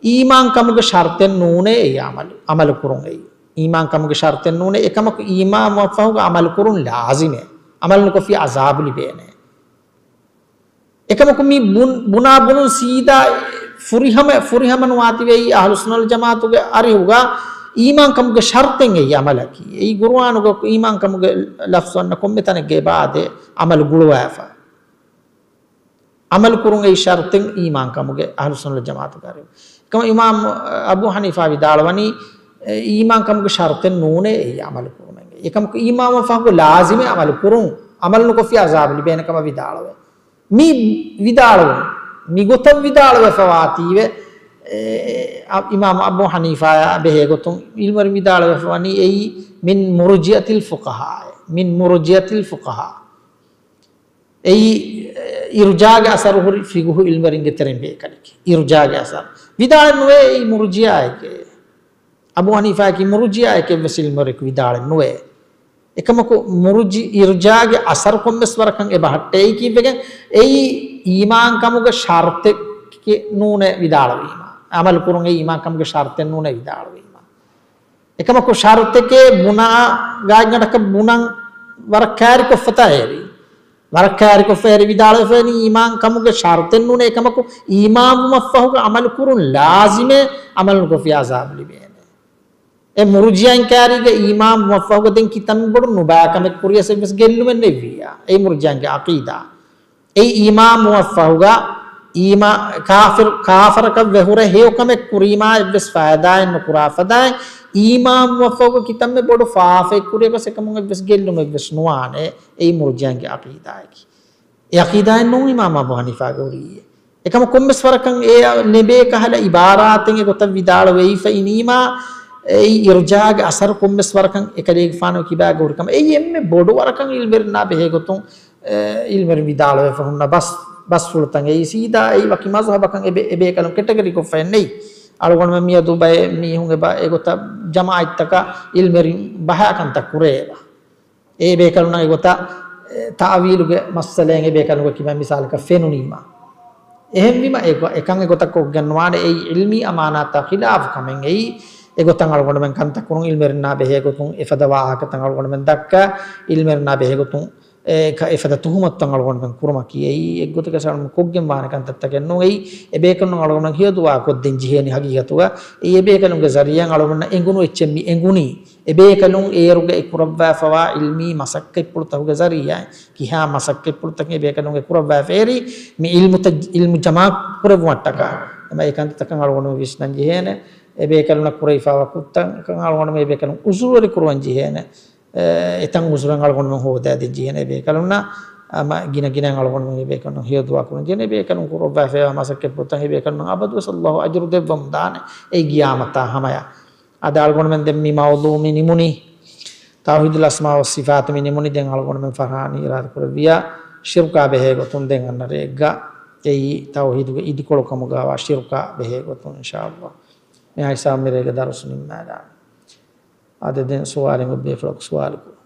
އީމާން ކަމުގެ ޝަރުޠެއް ނޫނޭ އެއީ ޢަމަލު، ޢަމަލު ކުރުން އެއީ. އީމާން ކަމުގެ ޝަރުޠެއް ނޫނޭ، އެކަމަކު އީމާން ވާ ފަހުގަ ޢަމަލު ކުރުން ލާޒިމޭ. ޢަމަލު ނުކޮށްފި ޢަޒާބު ލިބޭނޭ. އެކަމަކު މި ބުން-، ބުނާ ބުނުން ސީދާ ފުރިހަމަ، ފުރިހަމަ ނުވާތީވެ އަހުލުސުންނަ ވަލްޖަމާޢަތުގެ އަރިހުގަ އީމާންކަމުގެ ޝަރުޠެއް އެއީ ޢަމަލަކީ. އެއީ ޤުރުއާނުގަ އީމާންކަމުގެ ލަފްޒު އަންނަ ކޮންމެ ތަނެއްގައި ބާދޭ ޢަމަލު ގުޅުވާފަ. ޢަމަލު ކުރުން އެއީ ޝަރުޠެއް އީމާންކަމުގެ އަހުލުސުންނަ ވަލްޖަމާޢަތުގެ އަރިހު. އެކަމަ އިމާމް އަބޫ ޙަނީފާ ވިދާޅުވަނީ، އެ، އީމާންކަމުގެ ޝަރުޠެއް ނޫނޭ އެއީ ޢަމަލު ކުރުމެއް. އެކަމަކު އީމާންވުމަށް ފަހުގަ ލާޒިމޭ ޢަމަލު ކުރުން، ޢަމަލު ނުކޮށްފި ޢަޒާބު ލިބޭނެ ކަމަށް ވިދާޅުވޭ. މި ވިދާޅުވުން، މިގޮތަށް ވިދާޅުވެފަވާތީވެ، އެ، އަ، އިމާމް އަބޫ ޙަނީފާއާ ބެހޭގޮތުން ޢިލްމުވެރިން ވިދާޅުވެފަވަނީ އެއީ من مرجئة الفقهاء، من مرجئة الفقهاء. އެއީ، އިރުޖާގެ އަސަރު ހުރި ފިޤުހު ޢިލްމުވެރިންގެ ތެރެއިން ބޭކަލެކޭ. އިރުޖާގެ އަސަރު. ވިދާޅެއް ނުވޭ އެއީ މުރުޖިއާއެކޭ. އަބޫ ޙަނީފާއަކީ މުރުޖިއާއެކޭ އެއްވެސް ޢިލްމުވެރިޔަކު ވިދާޅެއް ނުވޭ. އެކަމަކު މުރުޖި-، އިރުޖާގެ އަސަރު ކޮންމެސް ވަރަކަށް އެބަހައްޓޭ. އެއީ ކީއްވެގެން؟ އެއީ އީމާންކަމުގެ ޝަރުޠެއް ނޫނޭ ވިދާޅުވީމާ. ޢަމަލު ކުރުން އެއީ އީމާންކަމުގެ ޝަރުޠެއް ނޫނޭ ވިދާޅުވީމާ. އެކަމަކު ޝަރުޠެކޭ ބުނާ ގާތްގަނޑަކަށް ބުނަން ވަރަށް ކައިރިކޮށްފަތާ އެރި. ވަރަށް ކައިރިކޮށްފަ އެރި ވިދާޅުވެފައިނީ އީމާން ކަމުގެ ޝަރުޠެއް ނޫނޭ. އެކަމަކު އީމާންވުމަށްފަހުގަ ޢަމަލު ކުރުން ލާޒިމޭ، ޢަމަލު ނުކޮށްފި ޢަޒާބު ލިބޭނެ. އެ މުރުޖިއާއިން ކައިރީގަ އީމާންވުމަށްފަހުގަ ދެން ކިތަންމެ ބޮޑު ނުބައި ކަމެއް ކުރިޔަސް އެއްވެސް ގެއްލުމެއް ނެއްވިއްޔާ. އެއީ މުރުޖިއާގެ ޢަޤީދާ. އެއީ އީމާންވުމަށްފަހުގަ އީމާ-، ކާފިރު-، ކާފަރަކަށް ވެހުރެ ހެޔޮކަމެއް ކުރީމާ އެއްވެސް ފައިދާއެއް ނުކުރާ ފަދައިން، އީމާންވުމަށްފަހުގަ ކިތަންމެ ބޮޑު ފާފައެއް ކުރިޔަކަސް އެކަމުން އެއްވެސް ގެއްލުމެއްވެސް ނުވާނެ. އެއީ މުރުޖިއާގެ ޢަޤީދާއަކީ. އެ ޢަޤީދާއެއް ނޫން އިމާމް އަބޫ ޙަނީފާގެ ހުރީ. އެކަމަ ކޮންމެސް ވަރަކަށް އެ ނެބޭ ކަހަލަ އިބާރާތެއް އެގޮތަށް ވިދާޅުވެވިފައި ނީމާ، އެއީ އިރުޖާގެ އަސަރު ކޮންމެސް ވަރަކަށް އެކަލޭގެފާނު ކިބާގަ ހުރި ކަމަށް. އެއީ އެންމެ ބޮޑު ވަރަކަށް ޢިލްމުވެރިންނާ ބެހޭގޮތުން، އެ، ޢިލްމުވެރިން ވިދާޅުވެފަ ހުންނަ ބަސް، ބަސްފުޅުތައް. އެއީ ސީދާ އެއީ ވަކި މަޒުހަބަކަށް އެބޭ-، އެބޭކަލުން ކެޓަގަރީކޮށްފައެއް ނެތް. އަޅުގަނޑުމެން މިއަދު ބައެއް މީހުން އެބަ އެގޮތަށް ޖަމާޢަތްތަކަށް ޢިލްމުވެރިން ބަހާ ކަންތައް ކުރޭ އެބަ. އެ ބޭކަލުންނަށް އެގޮތަށް، އެ، ތައުވީލުގެ މައްސަލައިން އެ ބޭކަލުންގެ ކިބައިން މިސާލަކަށް ފެނުނީމަ. އެހެންވީމަ އެ ގޮ-، އެކަން އެގޮތަށް ކޮށްގެން ނުވާނެ. އެއީ ޢިލްމީ އަމާނާތާ ޚިލާފު ކަމެއް. އެއީ އެގޮތަށް އަޅުގަނޑުމެން ކަންތައް ކުރުން، ޢިލްމުވެރިންނާ ބެހޭގޮތުން އެފަދަ ވާހަކަތައް އަޅުގަނޑުމެން ދައްކާ، ޢިލްމުވެރިންނާ ބެހޭގޮތުން އެ ކަ-، އެފަދަ ތުހުމަތުތައް އަޅުގަނޑުމެން ކުރުމަކީ. އެއީ އެއްގޮތަކަށް އަޅުގަނޑުމެން ކޮށްގެން ވާނެ ކަންތައްތަކެއް ނޫން. އެއީ އެބޭކަލުން އަޅުގަނޑުމެން ހެޔޮދުޢާ ކޮށްދޭން ޖެހޭނީ ހަގީގަތުގަ. އެއީ އެބޭކަލުންގެ ޒަރީޢާއިން އަޅުގަނޑުމެންނަށް އެނގުނު އެއްޗެއް މި އެނގުނީ. އެބޭކަލުން އޭރުގައި ކުރައްވާފަވާ ޢިލްމީ މަސައްކަތްޕުޅުތަކުގެ ޒަރީޢާއިން، ކިހާ މަސައްކަތްޕުޅުތަކެއް އެބޭކަލުންގެ ކުރައްވާފަ އެރި، މި ޢިލްމުތައް، ޢިލްމު ޖަމާ ކުރެއްވުމަށްޓަކާ. އެމަ އެ ކަންތައްތަކަށް އަޅުގަނޑު ވިސްނަން ޖެހޭނެ. އެބޭކަލުންނަށް ކުރެވިފަވާ ކުށްތައް އަޅުގަނޑުމެން އެބޭކަލުން ޢުޛުރުވެރި ކުރުވަން ޖެހޭނެ. އެ، އެތަން ޢުޛުރެއް އަޅުގަނޑުމެން ހޯދައިދޭން ޖެހޭނެ އެބޭކަލުންނަށް. އަމަ ގިނަ ގިނައިން އަޅުގަނޑުމެން އެބޭކަލުން ހެޔޮދުޢާ ކުރަން ޖެހޭނެ. އެބޭކަލުން ކުރައްވާފައިވާ މަސައްކަތްޕުޅުތައް އެބޭކަލުންނަށް އަބަދުވެސް ﷲ އަޖުރު ދެއްވަމުން ދާނެ. އެއީ ޤިޔާމަތާ ހަމަޔަށް. އަދި އަޅުގަނޑުމެން ދެން މި މައުޟޫޢު މި ނިމުނީ ތައުޙީދުލް އަސްމާ ވައްޞިފާތު މި ނިމުނީ. ދެން އަޅުގަނޑުމެން ފަރާނީ އިރާދަކުރެއްވިޔާ ޝިރުކާ ބެހޭގޮތުން ދެން އަންނަ ރެއެއްގަ އެއީ ތައުޙީދުގެ އިދިކޮޅު ކަމުގައިވާ ޝިރުކާ ބެހޭގޮތުން އިންޝާﷲ. މިހާ ހިސާބުން މިރޭގެ ދަރުސު ނިންމާލާނެ. އާދެ، ދެން ސުވާލެއް އޮތް ބޭފުޅަކު ސުވާލު ކުރުން.